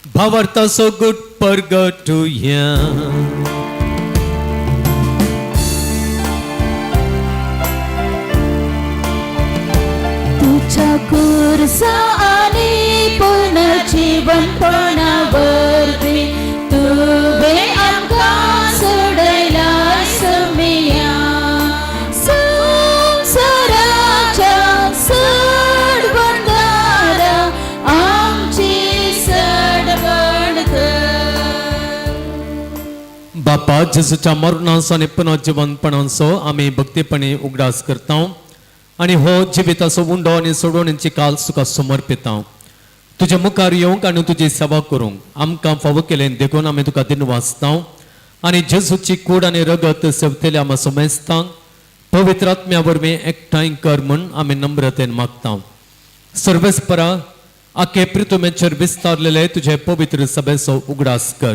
भावार्थाचो गुट परगटुया.
तुझ्या कुर्सा आणि पुनर्जीवनपणावरती तुवें आमकां सोडयला समिया, संवसाराच्या सडवणदारा आमची सडवण कर.
बापा जेजूच्या मरणाचो आनी पुनर्जीवनपणाचो आमी भक्तीपणी उगडास करता आनी हो जिविताचो उंडो आनी सोडवणीची काल तुका समर्पिता. तुज्या मुखार येवंक आनी तुजी सेवा करूंक आमकां फावो केलें देखून आमी तुका दिनवासता आनी जेजूची कूड आनी रगत सेवतल्या आमा समेस्तांक पवित्र आत्म्या वरवीं एकठांय कर म्हूण आमी नम्रतेन मागता. सर्वेस्परा आखे प्रितुमेचेर विस्तारलेले तुजे पवित्र सभेचो उगडास कर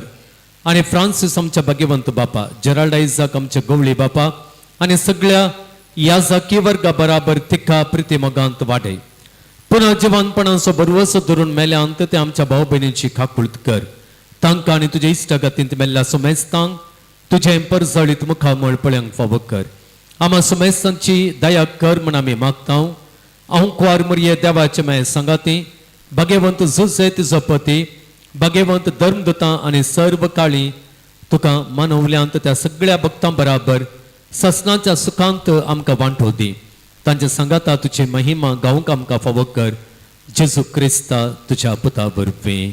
आनी फ्रांसीस आमच्या भाग्यवंत बापा, जेराल्ड आयजाक आमचे गवळी बापा आनी सगळ्या याजाकी वर्गा बराबर तिका प्रिती मोगांत वाडय. पुनः जिवनपणाचो भरवसो धरून मेल्यांत ते आमच्या भाव भयणीची खाकुळत कर, तांकां आनी तुज्या इश्टागतींत मेल्ल्या सुमेस्तांक तुजें परजळीत मुखामळ पळोवंक फावो कर. आमा सुमेस्तांची दया कर म्हूण आमी मागता. हांव कुवार मुरये देवाचे मागीर सांगाती भाग्यवंत जुजे तुजो पती, भाग्यवंत धर्मदुतां आनी सर्व काळी तुका मानवल्यांत त्या सगळ्या भक्तां बराबर ससनाच्या सुखांत आमकां वांटो दी. तांच्या सांगाता तुजी महिमा गावंक आमकां फावो कर, जेजू क्रिस्ता तुज्या पुता वरवीं.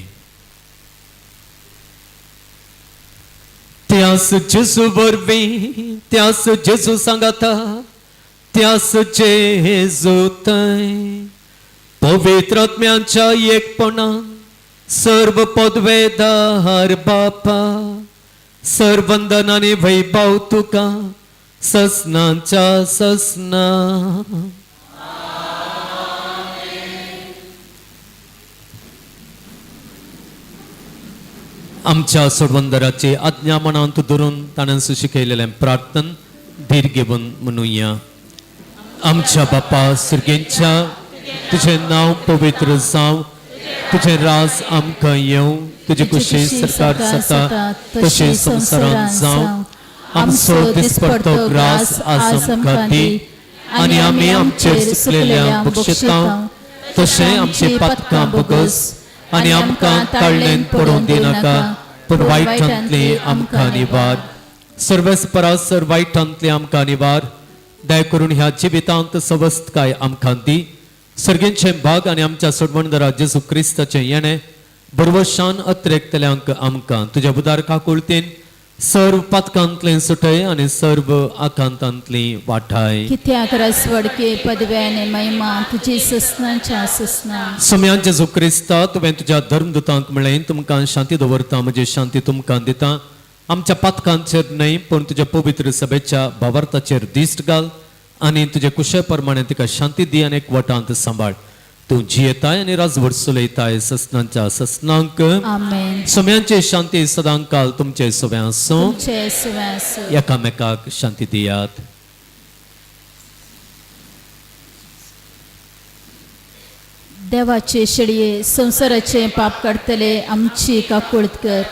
त्यास जेजू वरवीं, त्यास जेजू सांगाता, त्यास जेजू थंय पवित्र आत्म्यांच्या एकपणान सर्व पदवेदार बापा, सर्वंदन आनी वैभव तुका ससनाच्या ससना. आमच्या सोडवंदराचे आज्ञा मनांत धरून ताणें शिकयलेलें प्रार्थन धीर घेवन म्हणुया. आमच्या बापा सुर्गेंच्या, तुझें नांव पवित्र जावं, तुझें राज आमकां येवं, तुजी कुशी सरकार जाता तशें संवसारांत जावं. आमचो दिसपडतो ग्रास आज आमकां दी आनी आमी आमचेर चुकलेल्या बक्षितां तशें आमचे पातकां बोगस आनी आमकां ताळ्ळेन पडोवन दिनाका, पूण वायटांतले आमकां निवार. सर्वेस्परासर वायटांतले आमकां निवार. दया करून ह्या जिवितांत सवस्तकाय आमकां दी. सर्गेंचे भाग आनी आमच्या सोडवणदारा जेजू क्रिस्ताचें येणें बरवशान अत्रेकतल्यांक आमकां तुज्या उदार काकुळतेन सर्व पातकांतलें सुटय आनी सर्व आकांतांतली वाठाय.
कित्याक रसवडके पदव्याने महिमा तुजी ससनाच्या ससना.
सोम्या जेजू क्रिस्ता, तुवें तुज्या धर्मदूतांक म्हळें, तुमकां शांती दवरता, म्हजी शांती तुमकां दिता. आमच्या पातकांचेर न्हय पूण तुज्या पवित्र सभेच्या भावार्थाचेर दिश्ट घाल आनी तुजे कुशे प्रमाणे तिका शांती दी आनी एकवटांत सांबाळ. तूं जियेताय आनी राजवट चलयताय ससनांच्या ससनांक.
आमेन.
सोम्यांची शांती सदांकाल तुमचे सोव्या आसूं.
तुमचे सुवे आसूं.
एकामेकाक शांती दियात.
देवाचे शेळये संवसाराचे पाप काडटले आमची काकुळत कर.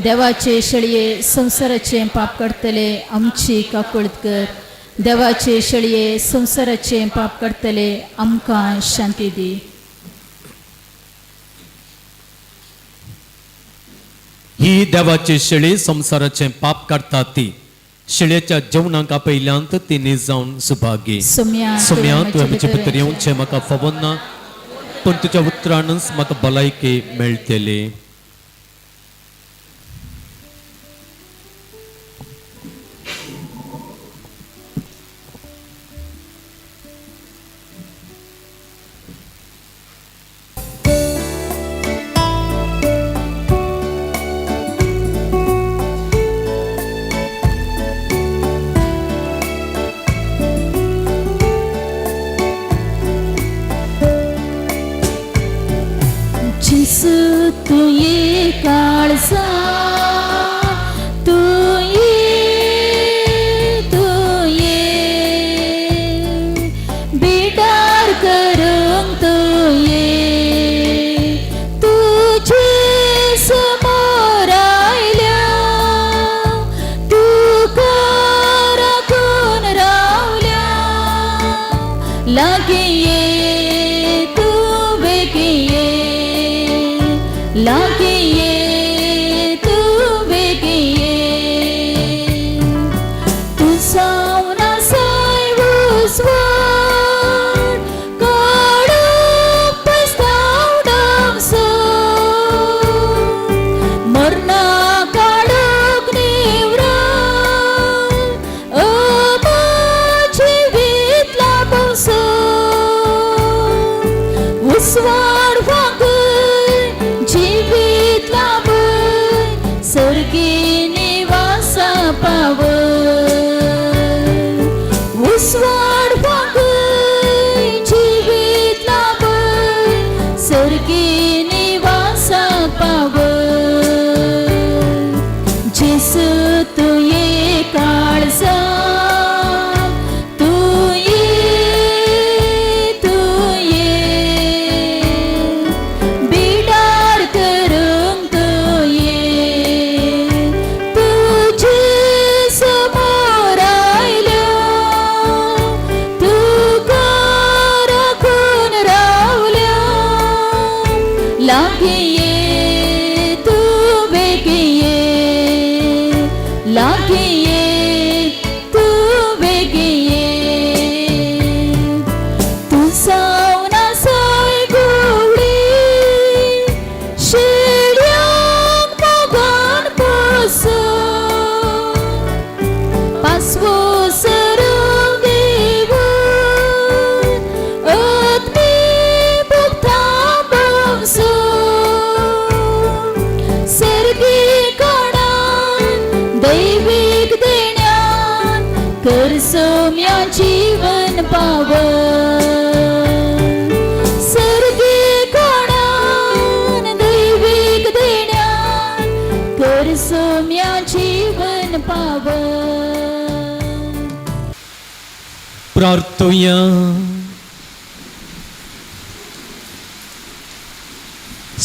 देवाचे शेळये संवसाराचे पाप काडटले आमची काकुळत कर. देवाचे शेळये संवसाराचे पाप काडटले आमकां शांती दी.
ही देवाची शेळी संवसाराचें पाप काडटा ती शेळयेच्या जेवणाक आपयल्यांत ती निजावन सुभागी.
सोम्या
सोम्या, तुवें म्हजे भितर येवचें म्हाका फावना, पूण तुज्या उतरानच म्हाका भलायकी मेळटली.
जेजू तूं ये काळजा, तूं ये, तूं ये, बिडार करूंक तूं ये, तुजे समोर आयल्या, तुका राखून रावल्या, लागीं ये तूं बेगीन ये, लागीं ये तूं बेगीन ये. तूं जावन आसाय उजवाड, काडूंक पस्ताव आमचो, मरणा काडूंक निवराय, अमर जिवीत लाभोवचो. उजवाड वागय जिवीत लाभय, सर्गी निवासा पावय. उजवाड वागय जिवीत लाभय, सर्गी निवासा पावय. जेजू तूं ये काळजा, तूं ये, तूं ये, बिडार करूंक तूं ये, तुजे समोर आयल्या, तुका राखून रावल्या, लागीं ये तूं बेगीन ये, कर सोम्या जीवन पावन सर्गे कोणान दैवीक देण्यान कर सोम्या जीवन पावन.
प्रार्थुया.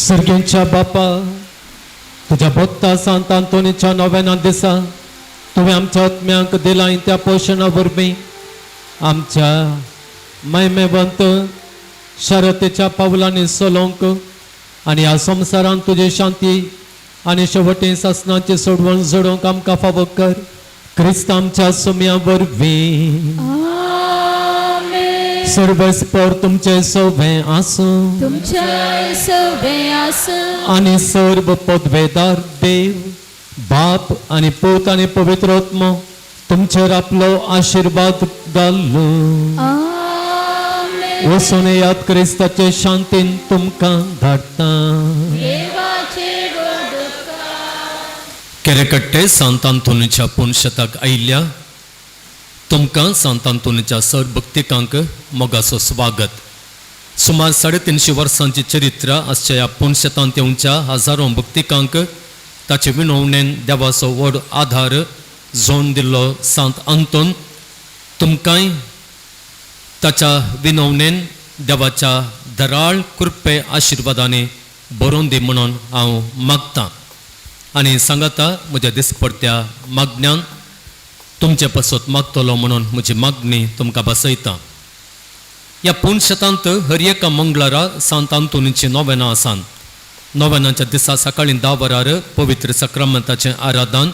सर्ग्यांच्या बापा, तुज्या भक्ता सांत आंतोनीच्या नव्याना दिसा तुवें आमच्या आत्म्यांक दिलां त्या पोशणा वरवीं आमच्या मैमेवंत शरतेच्या पावलांनी चलोवंक आनी ह्या संवसारांत तुजी शांती आनी शेवटी सासनाची सोडवण जोडोवंक आमकां फावो कर, क्रिस्त आमच्या सुम्या वरवीं.
आमेन.
सर्वेस्पर तुमचे सोबे आसूं.
तुमच्या सवे आसूं.
आनी सर्व पदवेदार देव बाप आनी पूत आनी पवित्र आत्मो तुमचेर आपलो आशिर्वाद घालूं.
आमेन.
वचून याद क्रिस्ताचे शांतीन तुमकां धाडटा.
देवाचे गोड उपकार.
केरेकट्टे सांत आंतोनीच्या पुनशताक आयिल्ल्या तुमकां सांत आंतोनीच्या सर भक्तिकांक मोगाचो स्वागत. सुमार 350 वर्सांची चरित्र आसच्या ह्या पुनशतांत येवच्या हजारो भक्तिकांक ताचे विनवणेन देवाचो व्हड आधार जोन दिल्लो सांत आंतोन तुमकांय ताच्या विनवणेन देवाच्या दराळ कृपे आशिर्वादांनी बरोवन दी म्हणून हांव मागतां आनी सांगाता म्हज्या दिसपडत्या मागण्यान तुमचे पासत मागतलो म्हणून म्हजी मागणी तुमकां बसयता. ह्या पुनशतांत हर एका मंगळारा सांत आंतोनीची नोवेनां आसान. नोवेनाच्या दिसा सकाळीं 10 वरार पवित्र सक्रामंताचें आराधन,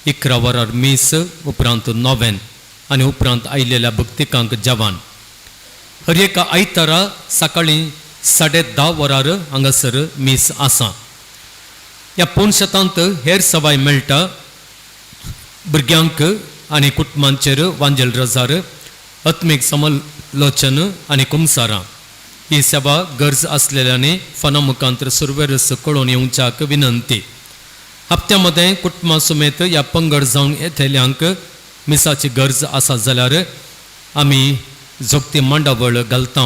11 वरार मीस, उपरांत नोवेन आनी उपरांत आयिल्ल्या भक्तिकांक जेवण. हर एका आयतारा सकाळीं 10:30 वरार हांगासर मीस आसा. ह्या पुनशतांत हेर सवाय मेळटा भुरग्यांक आनी कुटुंबांचेर वांजेल रजार, आत्मीक समालोचन आनी कुमसारां ही सेवा गरज आसलेल्यांनी फोना मुखांत सुरवेरस कळोवन येवच्याक विनंती. हप्त्या मदें कुटुंबां समेत ह्या पंगड जावन येतल्यांक मिसाची गरज आसा जाल्यार आमी जोगती मांडावळ घालता.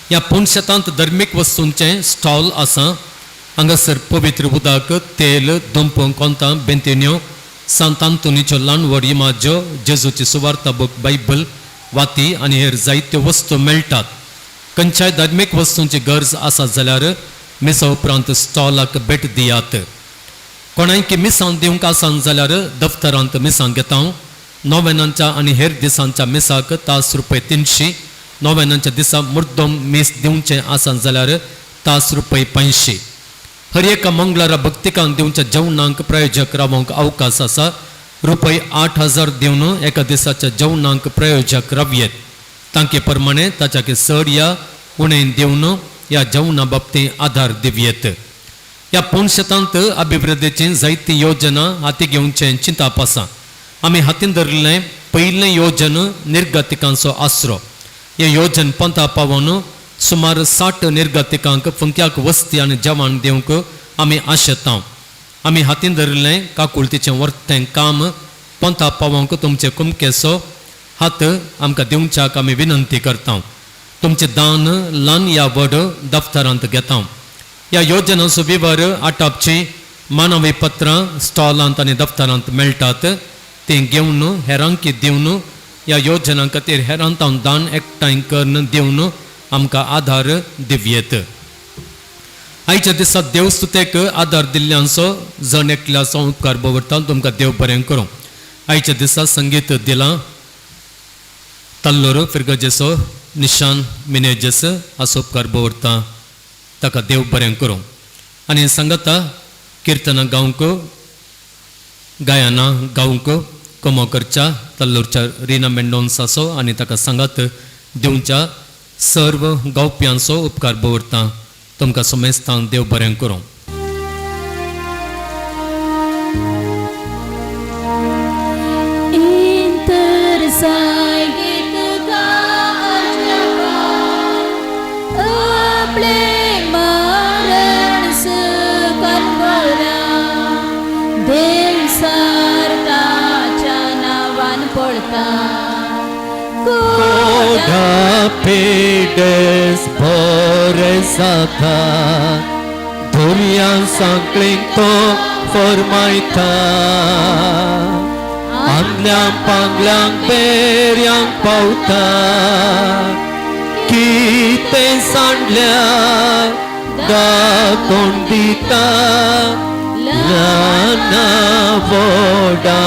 ह्या पुनशतांत धर्मीक वस्तूंचें स्टॉल आसा. हांगासर पवित्र उदक, तेल, दंप, कोंतां, बेंतिन्यो, सांत आंतोनीच्यो ल्हान व्हड इमाज्यो, जेजूची सुवार्ता बूक, बायबल, वाती आनी हेर जायत्यो वस्तू मेळटात. खंयच्याय धार्मीक वस्तूंची गरज आसा जाल्यार मिसा उपरांत स्टॉलाक भेट दियात. कोणायकी मिसां दिवंक आसान जाल्यार दफ्तरांत मिसां घेता. नोवेनांच्या आनी हेर दिसांच्या मिसाक तास रुपये 300, नोवेनांच्या दिसा मुर्दम मीस दिवचें आसान जाल्यार तास रुपये 500. हर एका मंगळारा भक्तिकांक दिवच्या जेवणांक प्रायोजक रावंक अवकाश आसा. रुपये 8000 दिवन एका दिसाच्या जेवणांक प्रायोजक रावयेत. तांके प्रमाणे ताच्या चड या उणें दिवन ह्या जेवणा बाबतींत आधार दिवयेत. ह्या पुनशतांत अभिवृद्धीची जायती योजना हाती घेवचें चिंताप आसा. आमी हातीन धरिल्लें पयलें योजन निर्गतिकांचो आसरो. हें योजन पंथा पावोवन सुमार 60 निर्गतिकांक फुंक्याक वस्ती आनी जेवण दिवंक आमी आशेता. आमी हातीन धरिल्लें काकुळतीचें वर्तें काम पंथा पावोवंक तुमचे कुमकेचो हात आमकां दिवच्याक आमी विनंती करता. तुमचें दान ल्हान या व्हड दफ्तरांत घेता. ह्या योजनांचो विवर आटापची मानवी पत्रां स्टॉलांत आनी दफ्तरांत मेळटात. तीं घेवन हेरांकी दिवन ह्या योजनां खातीर हेरांत दान एकठांय करून दिवन आमकां आधार दिवयेत. आयच्या दिसा देवस्तुतेक आधार दिल्ल्यांचो जण एकल्याचो उपकार दवरता. तुमकां देव बरें करूं. आयच्या दिसा संगीत दिलां तल्लोर फिरगजेचो निशान मिनेजस हाचो उपकार दवरता. ताका देव बरें करूं. आनी सांगता किर्तनां गावंक, गायनां गावंक कमो करच्या तल्लोरच्या रिना मेंडोन्साचो आनी ताका सांगात दिवच्या सर्व गावप्यांचो उपकार दवरता. तुमकां समेस्तांक देव बरें करूं.
इंतर सागे तुका अजपान, आपले मरण सुखान भरा, देव सारताच्या नांवान पळोवया. धाडटा.
कोडा पिडेस बरे जाता, दर्या सांकळीक तो फरमायता, आंदल्यांक पांगल्यांक बेऱ्यांक पावता, कितें सांडल्यार दाखोवन दिता, ल्हाना व्हडा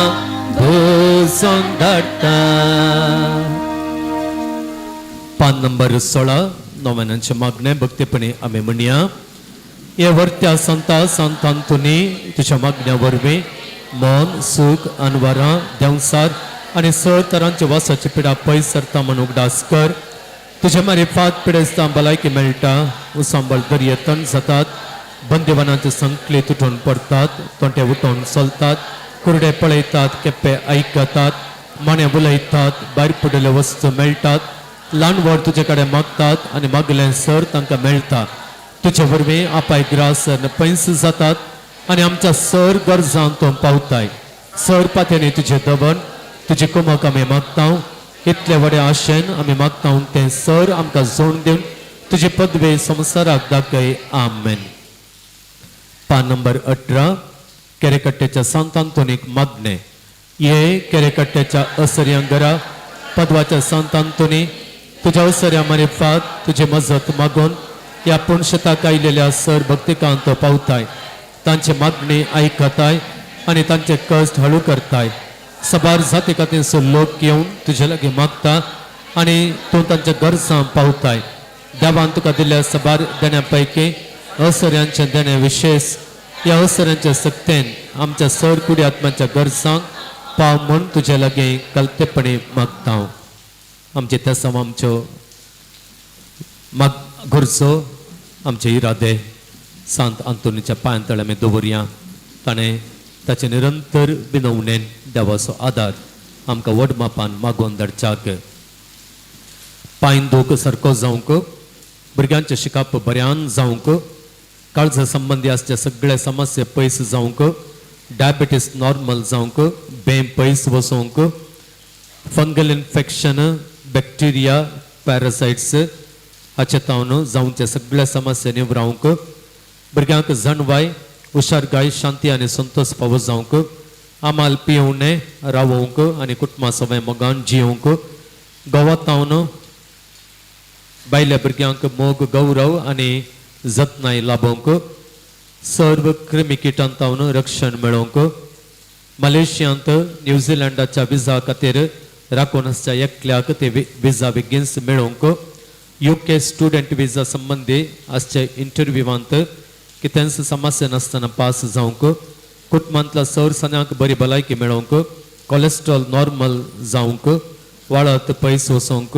भोजन धाडटा. पान नंबर 16 नोवेनांचे मागणें भक्तीपणी आमी म्हणया. हे वर्त्या संता संतांतुनी तुज्या मागण्या वरवीं मन सूख अनवरां देंवसार आनी सर तरांचे वासाची पिडा पयस सरता म्हूण उगडास कर. तुज्या मारिफात पिडेस्तां भलायकी मेळटा, उसांबळ दर्येतन जातात, बंदेवानाचे संकले तुटून पडतात, तोंटे उठोवन चलतात, कुरडे पळयतात, केप्पे आयकतात, माणे उलयतात, भायर पडिल्ल्यो वस्तू मेळटात, ल्हान व्हड तुजे कडेन मागतात आनी मागलें सर तांकां मेळटा. तुजे वरवीं आपाय ग्रास पयस जातात आनी आमच्या सर गरजांक तूं पावताय. सर पात्यांनी तुजें दवण तुजे कुमक आमी मागता. इतले व्हडे आशेन आमी मागता तें सर आमकां जोड दिवन तुजे पदवे संवसाराक दाखय. आमेन. पान नंबर 18 केरेकट्ट्याच्या सांत आंतोनीक मागणें. ये केरेकट्ट्याच्या असर्यां घरा पदवाच्या सांत आंतोनी, तुज्या असर्या मारिफात तुजी मजत मागून ह्या पुणशताक आयलेल्या सर भक्तिकांत पावताय, तांची मागणी आयकताय आनी तांचे कश्ट हळू करताय. सबार जाती खातीर लोक येवन तुजे लागीं मागता आनी तूं तांच्या गरजां पावताय. देवान तुका दिल्ल्या सबार देण्या पैकी असऱ्यांचें देणें विशेश. ह्या असऱ्यांच्या सक्तेन आमच्या सर कुडी आत्म्याच्या गरजांक पाव म्हूण तुजे लागीं कलतेपणी मागता. आमचे तेसांव आमच्यो माग गरजो आमचे इरादे सांत आंतोनीच्या पांयां तळे आमी दवरया. ताणें ताचे निरंतर विनवणेन देवाचो आदार आमकां व्हड मापान मागोवन धाडच्याक. पांय दूख सारको जावंक, भुरग्यांचें शिकप बऱ्यान जावंक, काळजा संबंदी आसचे सगळे समस्या पयस जावंक, डायबिटीस नॉर्मल जावंक, बें पयस वचोंक, फंगल इन्फेक्शन, बॅक्टेरिया, पॅरासायट्स हाचे तावन जावचे सगळ्या समस्या निवरावंक, भुरग्यांक जाणवाय, हुशारकाय, शांती आनी संतोष फावो जावंक, आमाल पियोवणे रावोवंक आनी कुटुंबा सवय मोगान जियोवंक, गोवा तावन बायल्या भुरग्यांक मोग, गौरव आनी जतनाय लाभोवंक, सर्व क्रिमी किटां रक्षण मेळोवंक, मलेशियांत न्यूझिलंडाच्या विजा खातीर राखून आसच्या एकल्याक ते विजा बेगीनच मेळोवंक, युके स्टुडंट विजा संबंदी आसच्या इंटरव्यूवांत कितेंच समस्या नासतना पास जावंक, कुटुंबांतल्या सर सन्यांक बरी भलायकी मेळोवंक, कोलेस्ट्रॉल नॉर्मल जावंक, वाळत पयस वचोंक,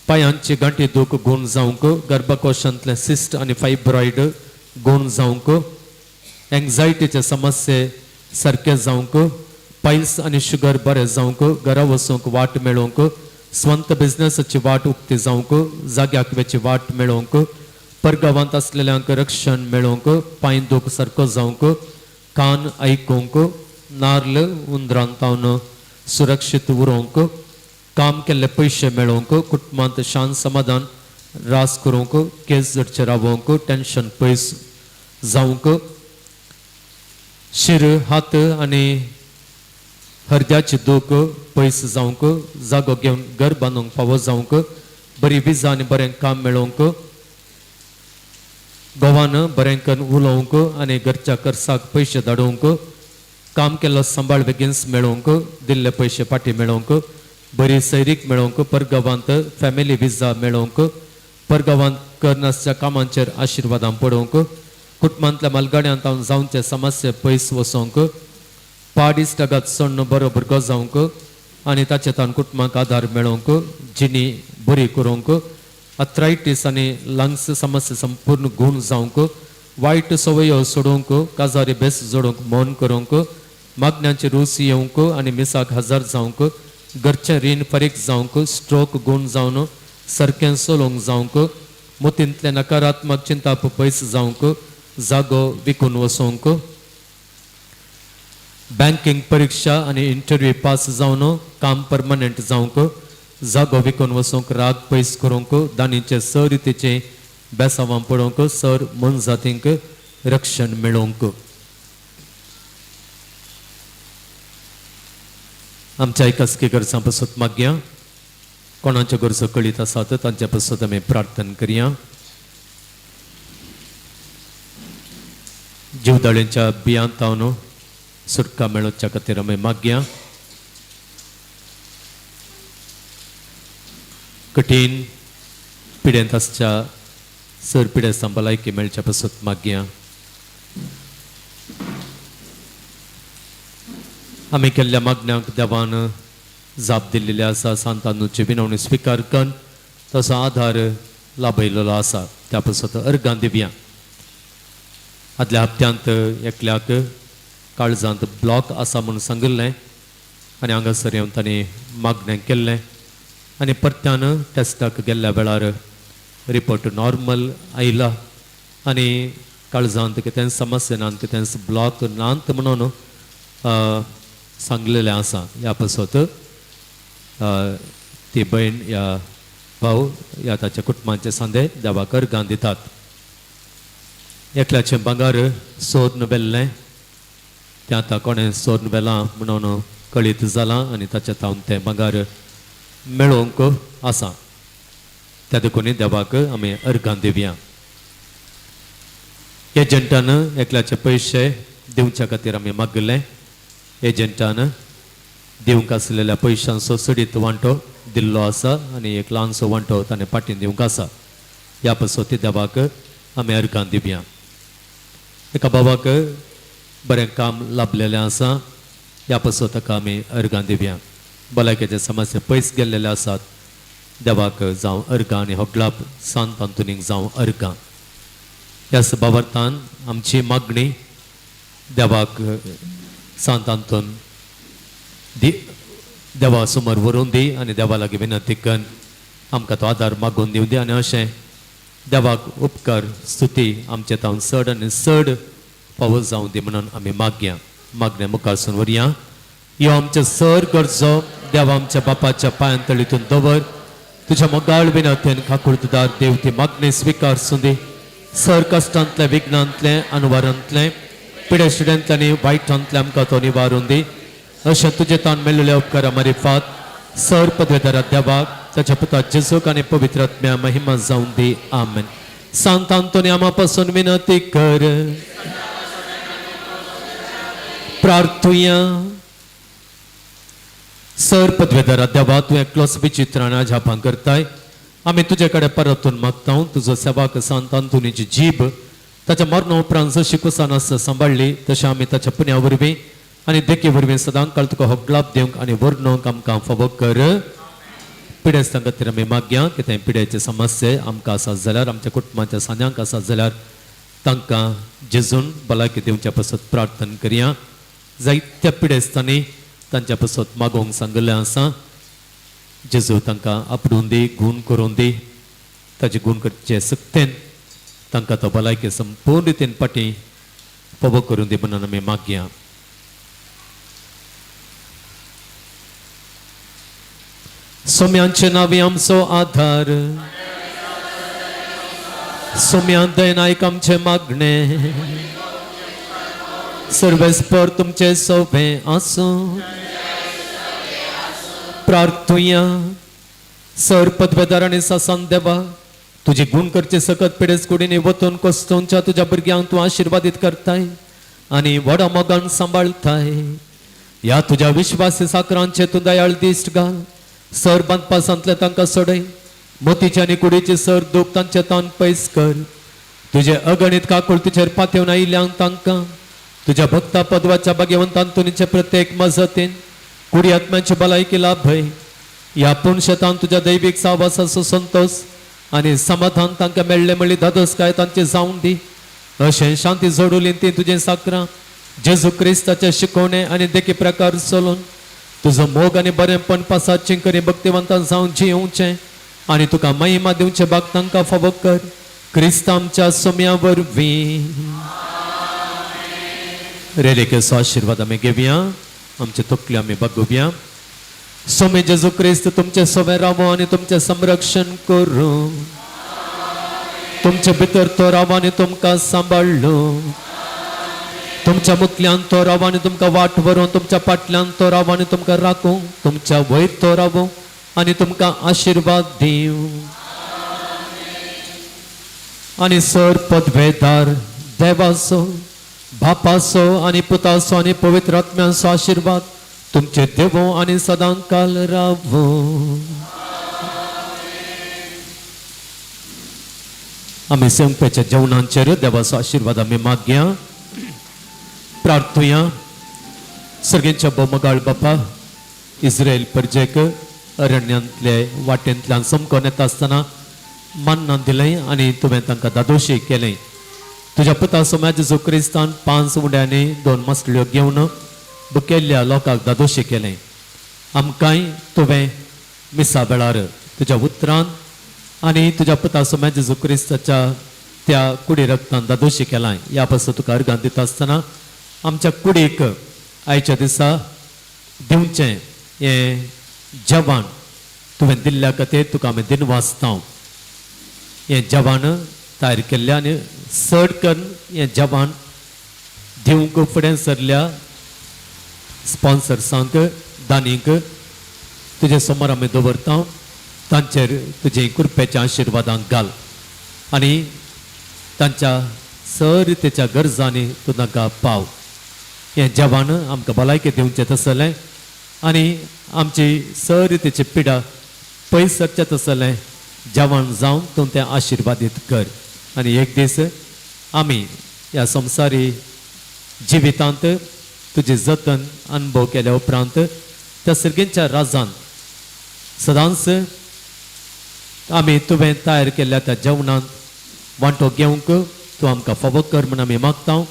पांयांची गांठी दूख गूण जावंक, गर्भकोशांतलें सिस्ट आनी फायब्रॉयड गूण जावंक, एंग्जायटीचे समस्ये सारके जावंक, पायल्स आनी शुगर बरें जावंक, घरा वचूंक वाट मेळोवंक, स्वंत बिजनेसाची वाट उक्ती जावंक, जाग्याक वेची वाट मेळोवंक, परगांवांत आसलेल्यांक रक्षण मेळोवंक, पांय दूख सारको जावंक, कान आयकूंक, नार्ल उंदरांत सुरक्षीत उरोवंक, काम केल्ले पयशे मेळोवंक, कुटुंबांत शांत समाधान रास करूंक, केस जडचे रावोवंक, टेन्शन पयस जावंक, शिर हात आनी हरद्याची दूख पयस जावंक, जागो घेवन घर बांदूंक फावो जावंक, बरी विजा आनी बरें काम मेळोवंक, गोवान बरें करून उलोवंक आनी घरच्या खर्चाक पयशे धाडोवंक, काम केल्लो सांबाळ बेगीनच मेळोवंक, दिल्ले पयशे फाटीं मेळोवंक, बरी सैरीक मेळोवंक, परगांवांत फॅमिली विजा मेळोवंक, परगांवांत करनासच्या कामांचेर आशिर्वादां पडोवंक, कुटुंबांतल्या मालगाड्यांत हांव जावचे समस्या पयस वचोवंक, पाड इश्टागत सोडून बरो भुरगो जावंक आनी ताचे तान कुटुंबाक आदार मेळोवंक, जिणी बरी करूंक, अथरायटीस आनी लंग्स समस्या संपूर्ण गूण जावंक, वायट संवयो सोडोवंक, काजारी बेस जोडूंक मौन करूंक, मागण्यांची रूच येवंक आनी मिसाक हजर जावंक, घरचें रीण फारीक जावंक, स्ट्रोक गूण जावन सारकें चलोवंक जावंक, मोतींतलें नकारात्मक चिंताप पयस जावंक, जागो विकून वचोवंक, बँकिंग परिक्षा आनी इंटरव्यू पास जावन काम परमनंट जावंक, जागो विकून वचूंक, राग पयस करूंक, दानीचे सर रितीचे बेसांवां पडोवंक, सर मनजातींक रक्षण मेळोवंक. आमच्या एकासकी गरजां पासत मागया. कोणाच्यो गरजो कळीत आसात तांच्या पासत आमी प्रार्थना करया. जिवदाळेच्या बियांत तावन सुटका मेळोवच्या खातीर आमी मागया. कठीण पिडेंत आसच्या सर पिडेस्तां भलायकी मेळच्या पासत मागया. आमी केल्ल्या मागण्यांक देवान जाप दिल्लेली आसा. सांतानुची विनवणी स्विकार करून तसो आधार लाभयलेलो आसा, त्या पासत अर्गां दिवया. आदल्या हप्त्यांत एकल्याक काळजांत ब्लॉक आसा म्हूण सांगिल्लें आनी हांगासर येवन तांणी मागणें केल्लें आनी परत्यान टेस्टाक गेल्ल्या वेळार रिपोर्ट नॉर्मल आयला आनी काळजांत कितेंच समस्या ना, कितेंच ब्लॉक नात म्हणून सांगलेलें आसा. ह्या पासत ती भयण या भाव ह्या ताच्या कुटुंबाचे सांदे देवाक अर्गां दितात. एकल्याचें भांगर सोदून व्हेल्लें, तें आतां कोणें सोदून व्हेलां म्हणून कळीत जालां आनी ताच्या तावन तें भांगर मेळोवंक आसा. त्या देखून देवाक आमी अर्गां दिवया. एजंटान एकल्याचे पयशे दिवच्या खातीर आमी मागले. एजंटान दिवंक आसलेल्या पयशांचो चडीत वांटो दिल्लो आसा आनी एक ल्हानसो वांटो ताणें पाटीन दिवंक आसा. ह्या पासत देवाक आमी अर्गां दिवया. एका बाबाक बरें काम लाभलेलें आसा, ह्या पासत ताका आमी अर्गां दिवया. भलायकेचे समस्या पयस गेल्लेले आसात, देवाक जावं अर्गां आनी होगलाप सांत आंतोनीक जावं अर्गां. ह्या सभावर्थान आमची मागणी देवाक सांत आंतोन दी, देवा समोर व्हरून दी आनी देवा लागीं विनंती करून आमकां तो आदार मागून दिवं दी आनी अशें देवाक उपकार स्तुती आमचे तावन चड आनी चड फावो जावं दी म्हणून आमी मागया. मागण्या मुखार व्हरया. यो आमचे सर गरजो देवा आमच्या बापाच्या पांयान तळीतून दवर. तुज्या मोगाळ विनंतीन खाकुडदार देव ती मागणी स्विकार सुंदी. सर कश्टांतलें, विघ्नांतलें, अनवारांतलें, पिडे स्टुडंतलें आनी वायटांतलें आमकां तो निवारून दी. अशें तुजे तान मेळिल्ल्या उपकारा मारिफात सर पदवेदारा देवाक ताच्या पुता जेजूक आनी पवित्र आत्म्या महिमा जावन दी. आमेन. सांत आंतोनी आमा पासून विनंती कर. प्रार्थुया. सर पदवेदारा देवा, तूं एकलोच विचित्र आनी अजापां करताय. आमी तुजे कडेन परतून मागता, तुजो सेवाक सांत आंतोनीची जीब ताच्या मरणा उपरांत जशी कुसान आसता सांबाळ्ळी तशें आमी ताच्या पुण्या वरवीं आनी देखी वरवीं सदां काळ तुका होगलाप दिवंक आनी वर्णूंक आमकां फावो कर. पिडेस्तां खातीर आमी मागया. कितें पिड्याचे समस्ये आमकां आसात जाल्यार, आमच्या कुटुंबाच्या सांद्यांक आसात जाल्यार तांकां जेजून भलायकी दिवच्या पासत प्रार्थना करया. जायत्या पिडेस्तांनी तांच्या पासत मागोवंक सांगिल्लें आसा. जेजू तांकां आपडून दी, गूण करून दी. ताचे गूण करचे सक्तेन तांकां तो भलायकी संपूर्ण रितीन पाटी फावो करून दी म्हणून आमी मागया. सोम्यांचे नावे आमचो आधार, सोम्यान दयनायक आमचे मागणे, सर्वेस्पर तुमचे सोबे आसूं. प्रार्थुया. सर पदवेदार आनी सासान देवा, तुजी गुण करचे सकत पिडेस कुडीनी वतून कोस्तोवच्या तुज्या भुरग्यांक तूं आशिर्वादीत करताय आनी व्हडा मोगान सांबाळताय. ह्या तुज्या विश्वासी साकरांचे तूं दयाळ दिश्ट घाल. सर बांदपासांतले तांकां सोडय. मोतीचे आनी कुडीचे सर दूख तांचे तान पयस कर. तुजे अगणीत काकुळतीचेर पातेवन आयिल्ल्यांक तांकां तुज्या भक्ता पदवाच्या भाग्यवंत आंतोनीचे प्रत्येक मजतीन कुडी आत्म्याची भलायकी लाभय. ह्या पुणशेतान तुज्या दैवीक सावासाचो संतोष आनी समाधान तांकां मेळ्ळें म्हणली धादोसकाय तांचे जावन दी. अशें शांती जोडुली ती तुजें साकरां जेजू क्रिस्ताचे शिकवणे आनी देखी प्रकार चलून तुजो मोग आनी बरेंपण पासात चिंकरी भक्तिवंतान जावन जियोवचें आनी तुका महिमा दिवचे भाग तांकां फावो कर. क्रिस्त आमच्या सोम्या वरवीं. रेलिकेचो आशिर्वाद आमी घेवया, आमचे तकल्यो आमी बागोवया. स्वामी जेजू क्रिस्त तुमचे सोवे रावो आनी तुमचें संरक्षण करूं. तुमचे भितर तो रावो आनी तुमकां सांबाळ्ळो. तुमच्या मुखल्यान तो रावो आनी तुमकां वाट व्हरूं. तुमच्या फाटल्यान तो रावो आनी तुमकां राखूं. तुमच्या वयर तो रावो आनी तुमकां आशिर्वाद दिवं. आनी सर पदवेदार देवाचो, बापाचो आनी पुताचो आनी पवित्र आत्म्याचो आशिर्वाद तुमचे देवो आनी सदां काल रावो. आमी संपेच्या जेवणांचेर देवाचो आशिर्वाद आमी मागया, प्रार्थुया. सर्गेच्या भोवमगाळ बापा, इस्रायल परजेक अरण्यांतले वाटेंतल्यान समकोन येता आसतना मान्ना दिलें आनी तुवें तांकां दादोशी केलें. तुज्या पुता सोम्या जेजू क्रिस्तान 5 उंड्यांनी 2 मसल्यो घेवन बुकेल्ल्या लोकांक दादोशी केलें. आमकांय तुवें मिसा वेळार तुज्या उतरान आनी तुज्या पुता सोम्या जेजू क्रिस्ताच्या त्या कुडी रक्तान दादोशी केलां. ह्या पासून तुका अर्गां दिता आसतना आमच्या कुडीक आयच्या दिसा दिवचें हें जेवण तुवें दिल्ल्या खातीर तुका आमी दिनवासता. हें जेवण तयार केल्लें आनी चड करून हें जेवण दिवंक फुडें सरल्या स्पॉन्सर्सांक, दानींक तुजे समोर आमी दवरता. तांचेर तुजे कृपेच्या आशिर्वादांक घाल आनी तांच्या सर तेच्या गरजांनी तूं तांकां पाव. हें जेवण आमकां भलायकी दिवचें तसलें आनी आमची सर तेची पिडा पयस सरचें तसलें जेवण जावन तूं तें आशिर्वादीत कर. आनी एक दीस आमी ह्या संवसारी जिवितांत तुजें जतन अनुभव केल्या उपरांत त्या सर्गेच्या राजान सदांच आमी तुवें तयार केल्ल्या त्या जेवणांत वांटो घेवंक तूं आमकां फावो कर म्हूण आमी मागता.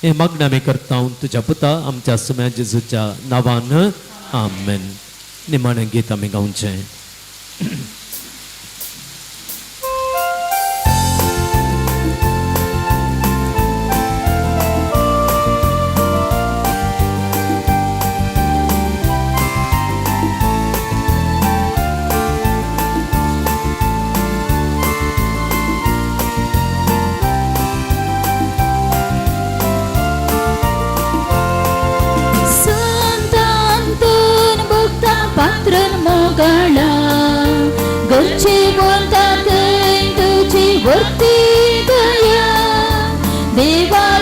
हें मागणें आमी करता तुज्या पुता आमच्या सुम्या जेजूच्या नांवान, आमेन. निमाणें गीत आमी गावचें.
गरचे बोलता तुझी वर्ती दया देवा.